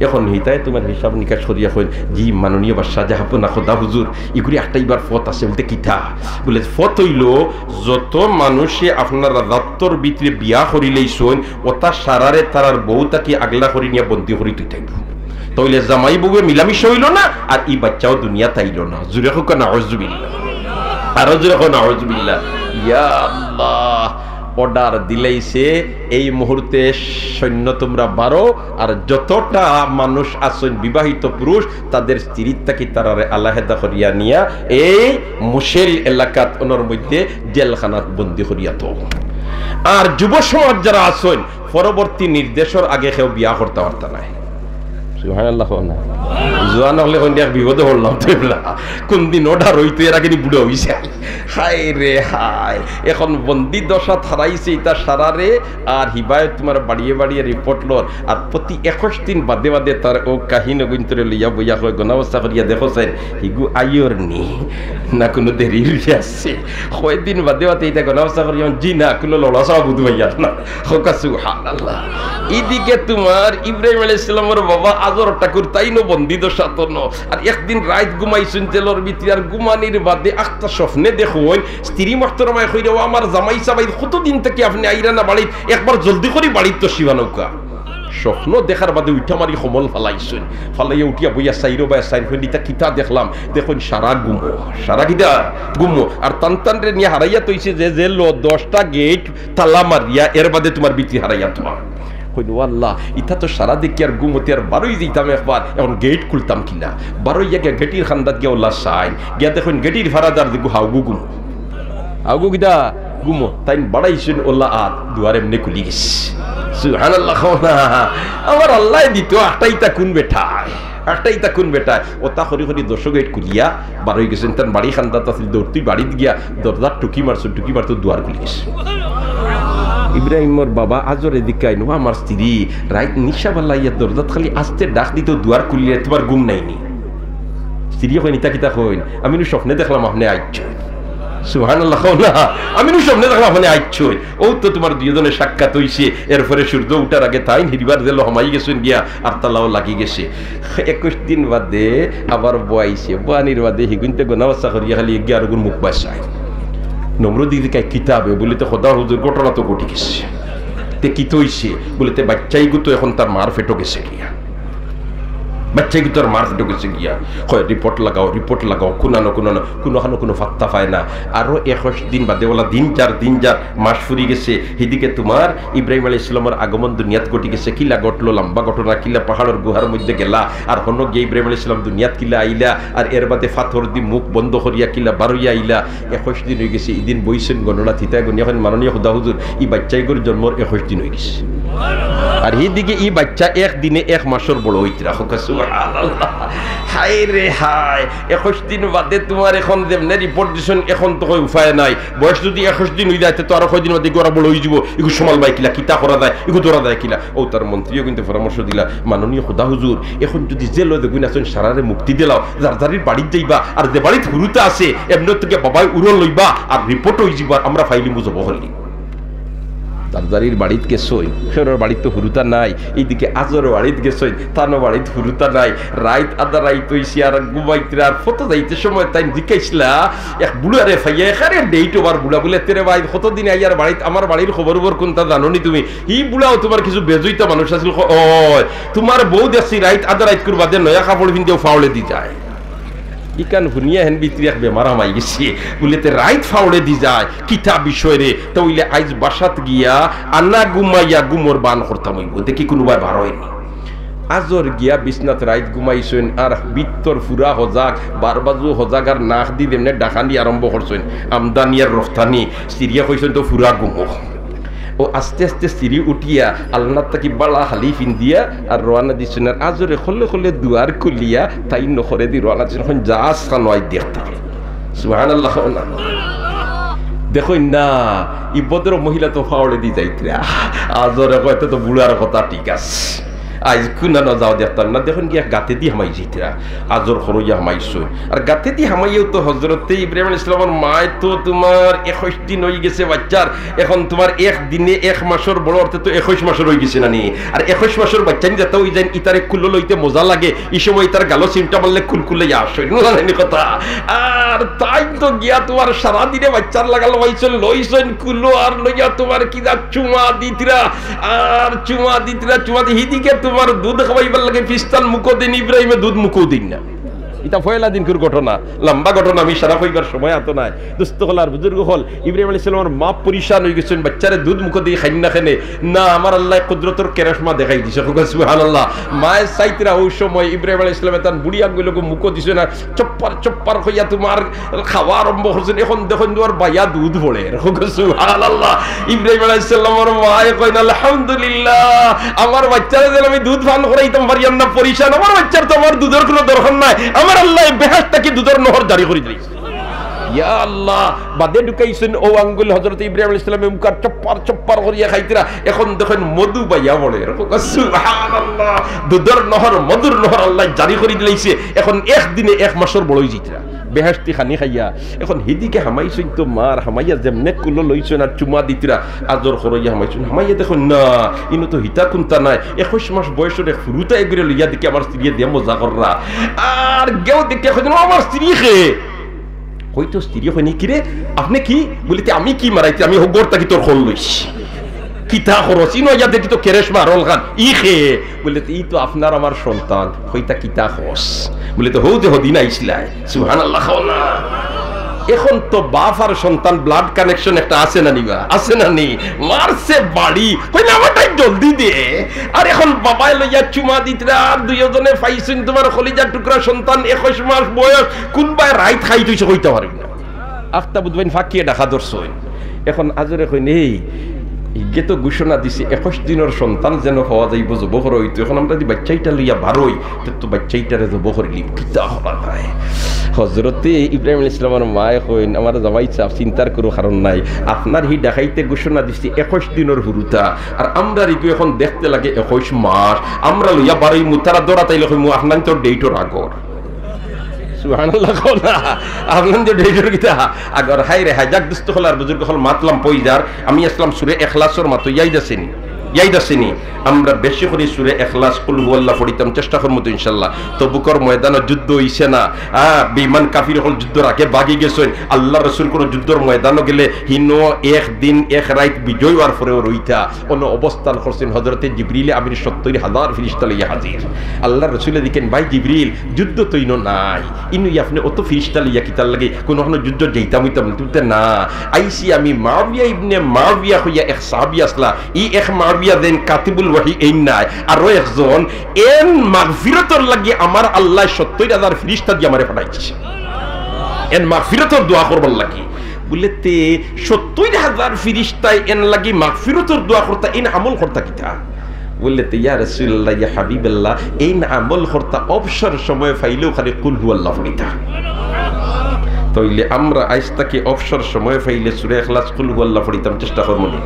এখন হিতায় তুমার হিসাব নিকাশ করিয়া কইন, "জি, মাননীয় বাদশা জাহাপনা খোদা হুজুর, ইগুরে আখটাইবার পথ আছে।" বুলতে, "কিতা?" বুলে, "পথ অইলো, যত মানুষে আপনার রাজাত্বর ভিতরে বিয়া করিলাইছইন, অতা সারারে তারার বউ থাকি আগলা করি নিয়া বন্দি করি থইতাইবো।" তাইলে জামাই বউয়ে মিলামিশা অইলো না, আর ই বাচ্চাও দুনিয়াত আইলো না। জোরে কউক্কা নাউজুবিল্লাহ। আরো জোরে কও নাউজুবিল্লাহ। ইয়া আল্লাহ, অর্ডার দিলাইছে, "এই মুহূর্তে সৈন্য তুমরা বারো, আর যতটা মানুষ আছইন বিবাহিত পুরুষ, তাদের স্ত্রীর থাকি তারারে আলাহেদা করিয়া নিয়া এই মুশেল এলাকাত অনর মধ্যে জেলখানাত বন্দি করিয়া থও। আর যুব সমাজ যারা আছইন, পরবর্তী নির্দেশর আগে কেউ বিয়া করতা পারতা নায়।" সুবহানাল্লাহ কও না। জোয়ান অকলে কইন, "এক বিপদে পড়লাম তো এবলা। কুনদিন অর্ডার অইতো, এর আগে নি বুড়া অইযাই।" হায় রে হায়, এখন বন্দি দশাত হারাইছে ইতা সারারে, আর হিবায় তুমার বাড়িয়ে বাড়িয়ে রিপোর্ট লর, আর প্রতি একুশ দিন বাদে বাদে তার অউ কাহিন অগুন্তরে লইয়া বইয়া কয়, "গনাবস্থা করিয়া দেখো চাইন, হিগু আইয়র নি, না কুনু দেরি অইয়া আছে?" কয়দিন বাদে বাদে ইতা গনাবস্থা করিয়া, "জি না, কুনু লড়াচড়া বুধ অইয়ার না।" কউক্কা সুবহানাল্লাহ। ইদিকে তুমার ইব্রাহিম আলাইহিস সালামর বাবা আজর ঠাকুর তাইনও বন্দি দশাত ন। আর একদিন রাইত ঘুমাইছইন জেলর ভিতরে, আর ঘুমানির বাদে আখতা স্বপ্নে দেখইন, স্ত্রী মুহতরমায় কইরা, "ও আমার জামাই সাব, আইজ কতদিন থাকি আপনে আইরা না বাড়িত, একবার জলদি করি বাড়িত তশরিফ আনউক্কা।" স্বপ্ন দেখার বাদে উঠা মারি কম্বল ফালাইছইন, ফালাইয়া উঠিয়া বইয়া চাইরোবায় চাইন, কইন, "ইতা কিতা দেখলাম?" দেখইন সারা গুমো, সারা কিতা গুমো। আর তান তানরে নিয়া হারাইয়া থইছে যে জেলো, দশটা গেইট তালা মারিয়া, এর বাদে তুমার ভিতরে হারাইয়া থওয়া। কইন, "ও আল্লাহ, ইতা তো সারা দেখি আর গুমতে আর বারই যাইতাম একবার, এখন গেইট খুলতাম কিলা?" বারইয়া গিয়া গেটির কান্দাত গিয়া অলা চাইন, গিয়া দেখইন গেটির ফারাদার দেখো হাউগু গুমো। হাউগু কিতা? গুমো। তাইন বাড়াইছইন অলা আত, দুয়ার এমনে খুলি গেছে। সুবহানাল্লাহ কও না। আমার আল্লায় দিতো, আখটাইতা কুন বেটায়? আখটাইতা কুন বেটায়? অতা করি করি দশ গেইট খুলিয়া বারই গেছইন। তান বাড়ি কান্দাত আছিল, দৌড় তুই বাড়িত গিয়া দরজাত টুকি মারছইন, টুকি মারতো দুয়ার খুলি গেছে। ইব্রাহিমর বাবা আজরে জিকাইন, "ও আমার স্ত্রী, রাইত নিশা বালা ইয়া দরজাত খালি আস্তে ডাক দিতো, দুয়ার খুলিলে তুমার গুম নাইনি?" স্ত্রীয়ে কইন, "ইতা কিতা কইন? আমি নু স্বপ্নে দেখলাম আপনে আইছইন।" সুবহানাল্লাহ কও না। "আমি নু স্বপ্নে দেখলাম আপনে আইছইন।" অউ তো তুমার দুইওজনে সাক্ষাৎ অইছে, এরপরে সূর্য উঠার আগে তাইন হিরবার জেলো হামাই গেছইন গিয়া, আর তালাও লাগি গেছে। একুশ দিন বাদে আবার বওয়াইছে, বওয়ানির বাদে হিগুনতে গনাবস্থা করিয়া খালি এগিয়ে আরগুর মুখ বায় চায়। নমরুদে জিকায়, "কিতা বে?" বুলে, "তে খোদা হুজুর, ঘটনা তো ঘটি গেছে।" "তে কিতা অইছে?" বুলে, "তে বাচ্চাইগু তো এখন তার মার পেটো গেছে গিয়া।" বাচ্চাইগু তার মার পেটো গেছে গিয়া। কয়, "রিপোর্ট লাগাও, রিপোর্ট লাগাও, কুনানো, কুনানো, কুনুখানো কুনু পাত্তা পায় না।" আরো একুশ দিন বাদে, অলা দিন যার, দিন যার, মাস ফুরি গেছে। হিদিকে তুমার ইব্রাহিম আলাইহিস সালামর আগমন দুনিয়াত ঘটি গেছে। কিলা ঘটলো, লম্বা ঘটনা, কিলা পাহাড়র গুহার মধ্যে গেলা, আর হনো গিয়া ইব্রাহিম আলাইহিস সালাম দুনিয়াত কিলা আইলা, আর এর বাদে ফাথর দি মুখ বন্ধ করিয়া কিলা বারইয়া আইলা। একুশ দিন অইগেছে, ইদিন বইছইন গণনা থিতা গুনিয়া কইন, "মাননীয় খোদা হুজুর, ই বাচ্চাইগুর জন্মর একুশ দিন অইগেছে।" আর হিদিকে ই বাচ্চা এক দিনে এক মাসর বড় অইতরা। কউক্কা সুবহানাল্লাহ। হায় রে হায়, একুশ দিন বাদে তুমার এখন যেমনে রিপোর্ট দিছইন, এখন তো কয় উপায় নাই। বয়স যুদি একুশ দিন অইযায়, তে তো আরো কয়দিন বাদে ইগু আরো বড় অইযিবো। ইগু সামালবায় কিলা, কিতা করা যায়, ইগু ধরা যায় কিলা। অউ তার মন্ত্রীয়ে কিন্তু পরামর্শ দিলা, "মাননীয় খোদা হুজুর, এখন যুদি জেলো যেগুইন আছইন সারারে মুক্তি দিলাও, যার যারির বাড়িত যাইবা, আর যে বাড়িত হুরুতা আছে, এমনে থাকি বাবায় উড়ো লইবা, আর রিপোর্ট অইযিবো, আর আমরা ফাইলিমু জবো করলি।" জারজারির বাড়িত গেছইন, হেরর বাড়িত তো হুরুতা নাই। এইদিকে আজর বাড়িত গেছইন, তানও বাড়িত হুরুতা নাই। রাইত আধা রাইত অইছে, আর ঘুমাইতরা, আর ফতো যাইতে সময় তাইন জিকাইছলা এক বুড়ারে পাইয়া, একেবারে ডেট ওভার বুড়া, বুলে, "তে রে ভাই, কতদিন আইয়ার বাড়িত, আমার বাড়ির খবর উবর কুনতা জানো নি তুমি?" হি বুড়াও তুমার কিছু বেজুইতা মানুষ আছিল, ক-, "অয়, তুমার বউ দেখছি রাইত আধা রাইতকুর বাদে নয়া কাপড় পিন্দিয়াউ ফাওড়েদি যায়।" ইখান হুনিয়া হেন ভিতরে এক বেমার হামাই গেছে। বুলে, "তে রাইত ফাওড়েদি যায়, কিতা বিষয় রে?" তে অইলে আইজ বাসাত গিয়া আনা ঘুমাইয়া ঘুমর বান করতাম অইবো। দেখি কুনুবায় বার অয়নি। আজর গিয়া বিছনাত রাইত ঘুমাইছইন, আর ভিতর ফুরা হজাগ, বারবাজু হজাগ, আর নাক দি যেমনে ডাকানি আরম্ভ করছইন, আমদানি আর রফতানি, স্ত্রীয়ে কইছইন তো ফুরা ঘুমো। অউ আস্তে আস্তে সিঁড়ি উঠিয়া আলনাত থাকি বালা খালি ফিন্দিয়া আর রওয়ানা দিছইন। আর আজরে খলে খলে দুয়ার খুলিয়া তাইন নখরেদি রওয়ানা দিছইন। অখন যাছ খানো আই দেখতা। সুবহানাল্লাহ কও না। দেখইন না, ই ভদ্র মহিলা তো ফাওড়েদি যাইতরা। আজরে কয়, "তে তো বুড়ার কথা ঠিক আছে।" আইজ কুনানো যাও দেখতাম না, দেখইন গিয়া গাতেদি হামাই যাইতরা, আজর খরইয়া হামাইছইন। আর গাতেদি হামাইয়াও তো হজরতে ইব্রাহিম আলাইহিস সালামর মায় তো তুমার একুশ দিন অইগেছে বাইচ্চার, অখন তুমার এক দিনে এক মাসর বড় অর্থে তো একুশ মাসর অইগেছে না নি? আর একুশ মাসর বাইচ্চাইন যেতা অইযাইন, ইতারে কুলো লইতে মজা লাগে, ই সময় ইতার গালো চিমটা মারলে কুলকুলাইয়া আসইন, বুঝলা নি কথা? আর তাইন তো গিয়া তুমার সারাদিনে বাইচ্চার লাগাল পাইছইন, লইছইন কুলো আর লইয়া তুমার কিতা চুমা দিতরা, আর চুমা দিতরা, চুমা দি-, হিদিকে তুমার দুধ খাওয়াইবার লাগি ফিস্তান মুখো দেইন, ইব্রাহিমে দুধ মুখো দেইন না। ইতা পয়লা দিনকুর ঘটনা, লম্বা ঘটনা, আমি সারা কইবার সময় আতো নাই। দোস্ত অকল আর বুজুর্গ অকল, ইব্রাহিম আলাইহিস সালামর মা পরিশান অইগেছইন, বাইচ্চারে দুধ মুখো দেই খাইন না কেনে? না, আমার আল্লায় কুদরতর কেরেশমা দেখাই দিছে। কউক্কা সুবহানাল্লাহ। মায়ে চাইতরা অউ সময় ইব্রাহিম আলাইহিস সালামে তান বুড়ি আঙ্গুলগু মুখো দিছইন আর চপ্পার চপ্পার কইয়া তুমার খাওয়া আরম্ভ করছইন। অখন দেখইন তুমার বাইয়া দুধ পড়ের। কউক্কা সুবহানাল্লাহ। ইব্রাহিম আলাইহিস সালামর মায়ে কইন, "আলহামদুলিল্লাহ, আমার বাইচ্চারে যেন আমি দুধ পান করাইতাম পারিয়ার না, পরিশান। আমার বাইচ্চার তো আমার দুধর কুনু দরকার নাই। আমার আল্লায় বেহেশত থাকি দুধর নহর জারি করি দিলাইছে।" ইয়া আল্লাহ, বাদে ঢুকাইছইন অউ আঙ্গুল হজরত ইব্রাহিম আলাইহিস সালামে মুখো আর চপ্পার চপ্পার করিয়া খাইতরা। অখন দেখইন মধু বাইয়া পড়ের। কউক্কা সুবহানাল্লাহ। দুধর নহর, মধুর নহর আল্লায় জারি করি দিলাইছে। অখন এক দিনে এক মাসর বড় অইযাইতরা। বেহেশতি খানি খাইয়া। অখন হিদিকে হামাইছইন তো মার, হামাইয়া যেমনে কুলো লইছইন আর চুমা দিতরা, আজর খরইয়া হামাইছইন। হামাইয়া দেখইন না, ইনো তো হিতা কুন্তা নাই। একুশ মাস বয়সর এক ফুরুতা এগুরে লইয়া দেখি আমার স্ত্রীয়ে দিয়া মজা কররা। আর গেউ দেখিয়া কইছইন, "ও আমার স্ত্রী কে?" কই তো স্ত্রী কইন, "কিরে, আপনে কি?" বুলে, "তে আমি কি মারাইতে, আমি হগর থাকি তোর খোল লইছি।" কিতা খরচ? ইনো ইয়া দেখি তো কেরেশমা রোল খান। ই খে? বুলে, "ই তো আপনার আমার সন্তান।" কইতা কিতা খরচ? বুলে, "তো হউ যে হদিন আইসলাই।" সুবহানাল্লাহ কও না। অখন তো বাপ আর সন্তান blood connection একটা আছে না নি বা? আছে না নি? মারছে বাড়ি। কইন, "আমারটাই জলদি দে।" আর অখন বাবায় লইয়া চুমা দিতরা, আর দুইওজনে পাইছইন তুমার কলিজার টুকরা সন্তান, একুশ মাস বয়স, কুনবায় রাইত খাই থইছে কইতা পারইন না। আখতা বুধবাইন ফাকিয়ে ডাকা ধরছইন। অখন আজরে কইন, "এই, ইগে তো ঘোষণা দিছে, একুশ দিনর সন্তান যেন পাওয়া যাইবো, জবো করা অইতো। অখন আমরা যদি বাইচ্চাইটা লইয়া বারই, তে তো বাইচ্চাইটারে জবো করিলিমু, কিতা করা যায়?" হজরতে ইব্রাহিম আলাইহিস সালামর মায়ে কইন, "আমার জামাই সাব, চিন্তার কুনু কারণ নাই। আপনার হি ডাকাইতে ঘোষণা দিছে একুশ দিনর হুরুতা, আর আমরার ইগু অখন দেখতে লাগে একুশ মাস। আমরা লইয়া বারইমু, তারা ধরা তাইলে কইমু, 'আপনার তো ডেটর আগর।'" সুবহানাল্লাহ কও না। আপনার তো ডেটর কিতা আগর? হায় রে হায়। যাক, দোস্ত অকল আর বুজুর্গ অকল, মাতলাম পইজার। আমি আসলাম সুরে এখলাসর মাতো, ইয়াদ আছে নি? ইয়াদ আছে নি? আমরা বেশি করি সুরে এখলাস, কুল হুয়াল্লাহ পড়িতাম, চেষ্টা করমু তো ইনশাআল্লাহ। তবুকর ময়দানো যুদ্ধ অইছে না, আ, বেইমান কাফির অকল যুদ্ধর আগে ভাগি গেছইন। আল্লার রসুল কুনু যুদ্ধর ময়দানো গেলে হিনো এক দিন এক রাইত বিজয় অওয়ার পরেও রইতা, অনো অবস্থান করছইন। হজরতে জিবরিল আমিন সত্তইর হাজার ফিরিস্তা লইয়া হাজির। আল্লার রসুলে দেখইন, "ভাই জিবরিল, যুদ্ধ তো ইনো নাই, ইনো আপনে অত ফিরিস্তা লইয়া কিতার লাগি? কুনু কুনু যুদ্ধ যাইতাম অইতাম?" বুলে, "না, আইছি আমি।" মাবিয়া ইবনে মাবিয়া কইয়া এক সাহাবী আসলা, ই এক মাবিয়া যেইন কাতিবুল ওয়াহি এইন নায়, আরো একজন, এন মাগফিরতর লাগি আমার আল্লায় সত্তইর হাজার ফিরিস্তা দিয়া আমারে পাঠাইছে, এন মাগফিরতর দোয়া করবার লাগি। বুলে, "তে সত্তইর হাজার ফিরিস্তায় এন লাগি মাগফিরতর দোয়া করতা, এইন আমল করতা কিতা?" বুলে, "তে ইয়া রাসুলুল্লাহ, ইয়া হাবিবাল্লাহ, এইন আমল করতা অবসর সময় পাইলেও খালি কুল হুয়াল্লাহ পড়িতা।" তাইলে আমরা আইজ থাকি অবসর সময় পাইলে সুরে এখলাস, কুল হুয়াল্লাহ পড়িতাম, চেষ্টা করমু নি?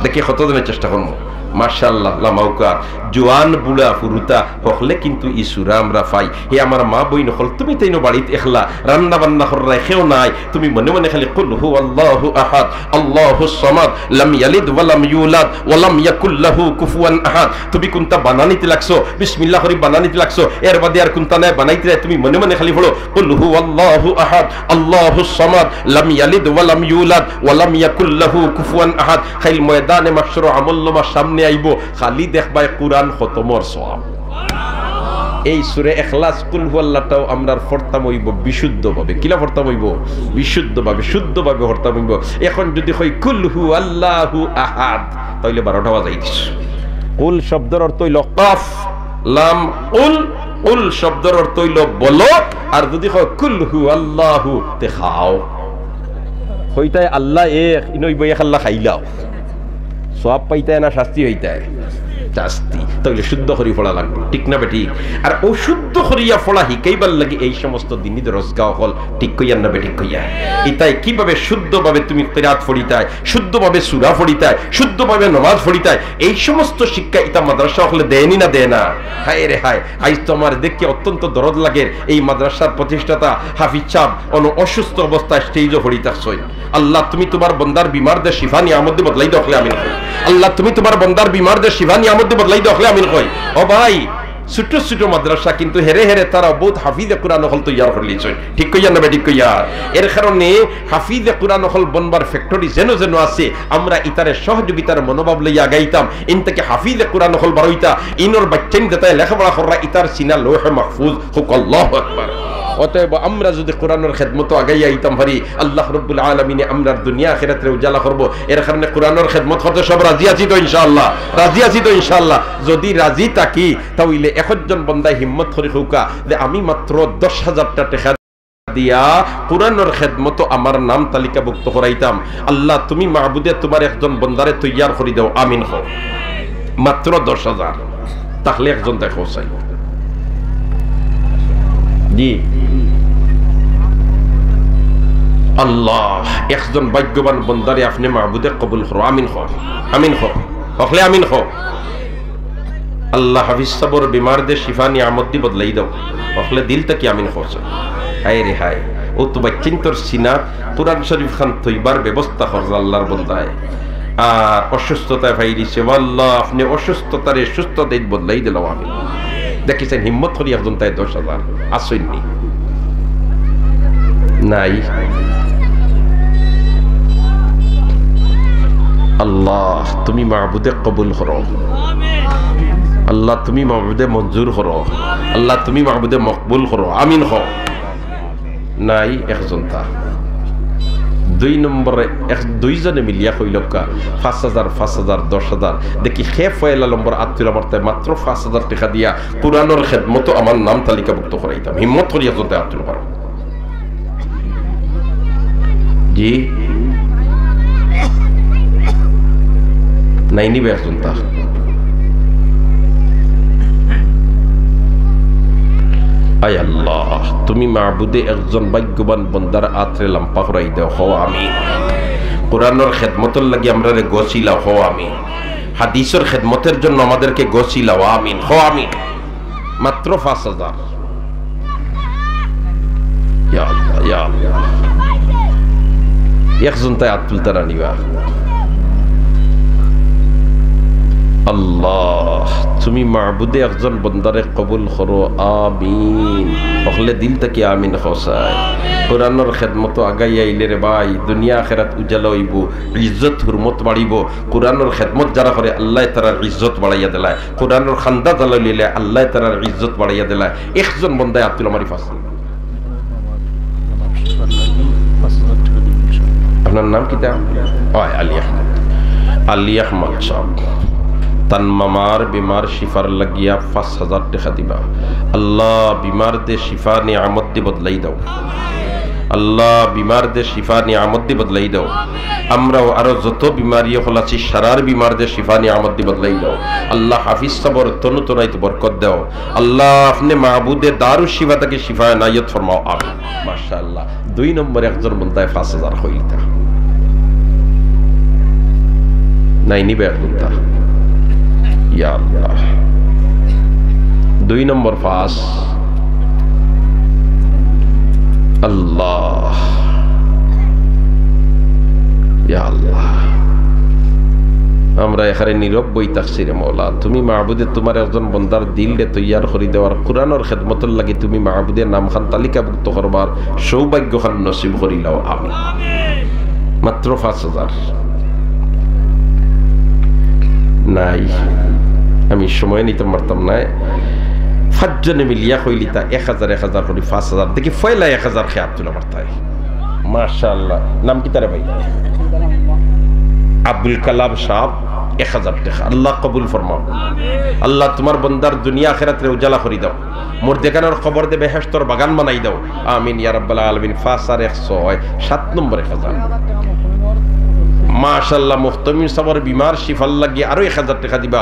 দেখি কতজনে চেষ্টা করমু। মাশাআল্লাহ, লামাউকার জোয়ান বুড়া ফুরুতা হকলে কিন্তু ই সুরা আমরা পাই। হে আমার মা বইন হকল, তুমি তাইনও বাড়িত একলা, রান্না বান্না কররায় কেউ নাই, তুমি মনে মনে খালি কুল হু আল্লাহু আহাদ, আল্লাহুস সামাদ, লাম ইয়ালিদ ওয়া লাম ইউলাদ ওয়া লাম ইয়াকুল লাহু কুফুয়ান আহাদ। তুমি কুনটা বানানিত লাগছো, বিসমিল্লাহ করি বানানিত লাগছো, এর বাদে আর কুনটা নাই বানাইতে নাই, তুমি মনে মনে খালি পড়ো কুল হু আল্লাহু আহাদ, আল্লাহুস সামাদ, লাম ইয়ালিদ ওয়া লাম ইউলাদ ওয়া লাম ইয়াকুল লাহু কুফুয়ান আহাদ। খাইল ময়দানে মাহশরো আমল নামা সামনে আইবো, খালি দেখবায় কুরআন খতমর সওয়াব। এই সুরে ইখলাস কুল হু আল্লাহটাও আমরার পড়তাম অইবো বিশুদ্ধভাবে। কিলা পড়তাম অইবো? বিশুদ্ধভাবে, শুদ্ধভাবে পড়তাম অইবো। এখন যদি কই কুল হু আল্লাহু আহাদ, তাইলে বারোটা বাজাই দিস। কুল শব্দর অর্থ অইলো কফ, লাম, কুল। কুল শব্দর অর্থ অইলো বলো, আর যদি কও কুল হু আল্লাহু, তে খাও। কইতায় আল্লাহ এক, ইনো অইবো এক আল্লাহ খাইলাও। সওয়াব পাইতায় না শাস্তি অইতায়? শাস্তি। তাইলে শুদ্ধ করি পড়া লাগবো, ঠিক না বেঠিক? আর অউ শুদ্ধ করিয়া পড়া হিকাইবার লাগি এই সমস্ত দিনি দরসগা অকল, ঠিক কইয়ার না বেঠিক কইয়ার? ইতায় কিভাবে শুদ্ধভাবে তুমি কিরাত পড়িতায়, শুদ্ধভাবে সুরা পড়িতায়, শুদ্ধভাবে নমাজ পড়িতায়, এই সমস্ত শিক্ষা ইতা মাদ্রাসা অকলে দেয়নি না দেয় না? হায় রে হায়, আইজ তো আমার দেখি অত্যন্ত দরদ লাগের, এই মাদ্রাসার প্রতিষ্ঠাতা হাফিজ সাব অনো অসুস্থ অবস্থায় স্টেজো পড়ি থাকছইন। আল্লাহ, তুমি তুমার বন্দার বিমারদের শিফা নিয়ামত দি বদলাই দেও, হকলে আমিন কই। আল্লাহ, তুমি তুমার বন্দার বিমারদের শিফা নিয়ামত দি বদলাই দেও, হকলে আমিন কই। ও ভাই, ছোট ছোট মাদ্রাসা, কিন্তু হেরে হেরে তারা বউত হাফিজে কুরআন অকল তৈয়ার করিলিছইন। ঠিক কইয়ার না বেঠিক কইয়ার? এর কারণে হাফিজে কুরআন অকল বনবার ফ্যাক্টরি যেন যেন আছে, আমরা ইতারে সহযোগিতার মনোভাব লইয়া আগাইতাম। ইন থাকি হাফিজে কুরআন অকল বারইতা, ইনর বাইচ্চাইন যেতায় লেখাপড়া কররা, ইতার সিনা লৌহে মাহফুজ হউক। আল্লাহু আকবার। অতএব আমরা যদি কুরআনর খেদমতো আগাইয়া আইতাম পারি, আল্লাহ রব্বুল আলামিনে আমরার দুনিয়া আখিরাতরে উজালা করবো। এর কারণে কুরআনর খেদমত করতে সব রাজি আছি তো ইনশাআল্লাহ? রাজি আছি তো ইনশাআল্লাহ? যদি রাজি থাকি, তাইলে একজন বন্দায় হিম্মত করি কউক্কা যে আমি মাত্র দশ হাজারটা টেকা দিয়া কুরআনর খেদমতো আমার নাম তালিকাভুক্ত করাইতাম। আল্লাহ, তুমি মাবুদে তুমার একজন বন্দারে তৈয়ার করি দেও, আমিন কও। মাত্র দশ হাজার, তাইলে একজন দেখো চাই। জি। আল্লাহ, একজন ভাগ্যবান বন্দারে আপনে মাবুদে কবুল করো, আমিন কও, আমিন কও, হকলে আমিন কও। আল্লাহ হাফিজ সাবর বিমারদের শিফা নিয়ামত দি বদলাই দেও। হকলে দিল থাকি আমিন কও চাই। হায় রে হায়, অউ তো বাইচ্চাইন্তর সিনাত কুরআন শরীফ খান থইবার ব্যবস্থা করছে আল্লাহর বন্দায়। আর অসুস্থতায় পাইলিছে, ও আল্লাহ, আপনে অসুস্থতারে সুস্থতায় বদলাই দিলাও, আমিন। দেখিছইন, হিম্মত করি একজন তাই দশ হাজার। আছইন নি? নাই। আল্লাহ, তুমি মাবুদে কবুল করো। আল্লাহ, তুমি মাবুদে মঞ্জুর করো। আল্লাহ, তুমি মাবুদে মকবুল করো। আমিন কও। নাই একজন তা। দুই নম্বরে এক, দুইজনে মিলিয়া কইলক্কা, পাঁচ হাজার, পাঁচ হাজার, দশ হাজার। দেখি কে পয়লা নম্বর আত তুলা মারতে মাত্র পাঁচ হাজার টেকা দিয়া কুরআনর খেদমতো আমার নাম তালিকাভুক্ত করাইতাম। হিম্মত করি একজন তাই আত তুলা মারো। জি। নাই নিবে একজন তা। আয় আল্লাহ, তুমি মাবুদে একজন ভাগ্যবান বন্দার আতরে লাম্পা করাই দেও, কও আমিন। কোরআনর খেদমতর লাগি আমরারে গছিলাও, কও আমিন। হাদিসর খেদমতের জন্য আমাদেরকে গছিলাও, আমিন, কও আমিন। মাত্র পাঁচ হাজার। ইয়া আল্লাহ, ইয়া আল্লাহ। একজন তাই আত তুলতারা নিবা। আল্লাহ, তুমি মাবুদে একজন বন্দারে কবুল করো, আমিন। হকলে দিল থাকি আমিন কও চাই। কোরআনর খেদমতো আগাই আইলে রে ভাই, দুনিয়া আখেরাত উজালা অইবো, ইজ্জত হুরমত বাড়িবো। কোরআনর খেদমত যারা করে, আল্লায় তারার ইজ্জত বাড়াইয়া দিলায়। কোরআনর খান্দা জ্বালাইলে আল্লায় তারার ইজ্জত বাড়াইয়া দিলায়। একজন বন্দায় আত তুলা মারি পাঁচ। আপনার নাম কিতা? অয়, আলী আহমদ। আলী আহমদ সাব। তান মামার বিমার শিফার লাগিয়া পাঁচ হাজার টেকা দিবা। আল্লাহ, বিমারদে শিফা নিয়ামত দি বদলাই দেও। আল্লাহ, বিমারদে শিফা নিয়ামত দি বদলাই দেও। আমরাও আরো যত বিমারি অকল আছি, সারার বিমারদে শিফা নিয়ামত দি বদলাই দেও। আল্লাহ, হাফিজ সাবর তনু তনাইত বরকত দেও। আল্লাহ, আপনে মাবুদে দারুশ শিফা থাকি শিফা এনায়েত ফরমাও, আমিন। মাশাআল্লাহ, দুই নম্বরে একজন বন্দায় পাঁচ হাজার কইলিতা। নাই নিবে এক বন্দা। ইয়া আল্লাহ। দুই নম্বর পাঁচ। আল্লাহ। ইয়া আল্লাহ। আমরা এখানে নীরব বই থাকছি রে মৌলা। তুমি মাবুদে তুমার একজন বন্দার দিলরে তৈয়ার করি দেও আর কুরআনর খেদমতর লাগি তুমি মাবুদে নামখান তালিকাভুক্ত করবার সৌভাগ্যখান নসিব করিলাও। আমিন। মাত্র পাঁচ হাজার। নাই, আমি সময় নিতাম পারতাম নায়। পাঁচজনে মিলিয়া কইলিতা এক হাজার, এক হাজার করি পাঁচ হাজার। দেখি পয়লা এক হাজার কে আত তুলা পারতায়। মাশাআল্লাহ। নাম কিতা রে ভাই? আব্দুল কালাম সাব, এক হাজার টেকা। আল্লাহ কবুল ফরমাও। আল্লাহ তুমার বন্দার দুনিয়া আখেরাতরে উজালা করি দাও। মুর্দেগানর কবররে বেহেশতর বাগান বানাই দাও। আমিন ইয়া রাব্বাল আলামিন। পাঁচ আর এক ছয়, সাত নম্বর এক হাজার। মাশাআল্লাহ, মুহতামিম সাবর বিমার শিফার লাগি আরো এক হাজার টেকা দিবা।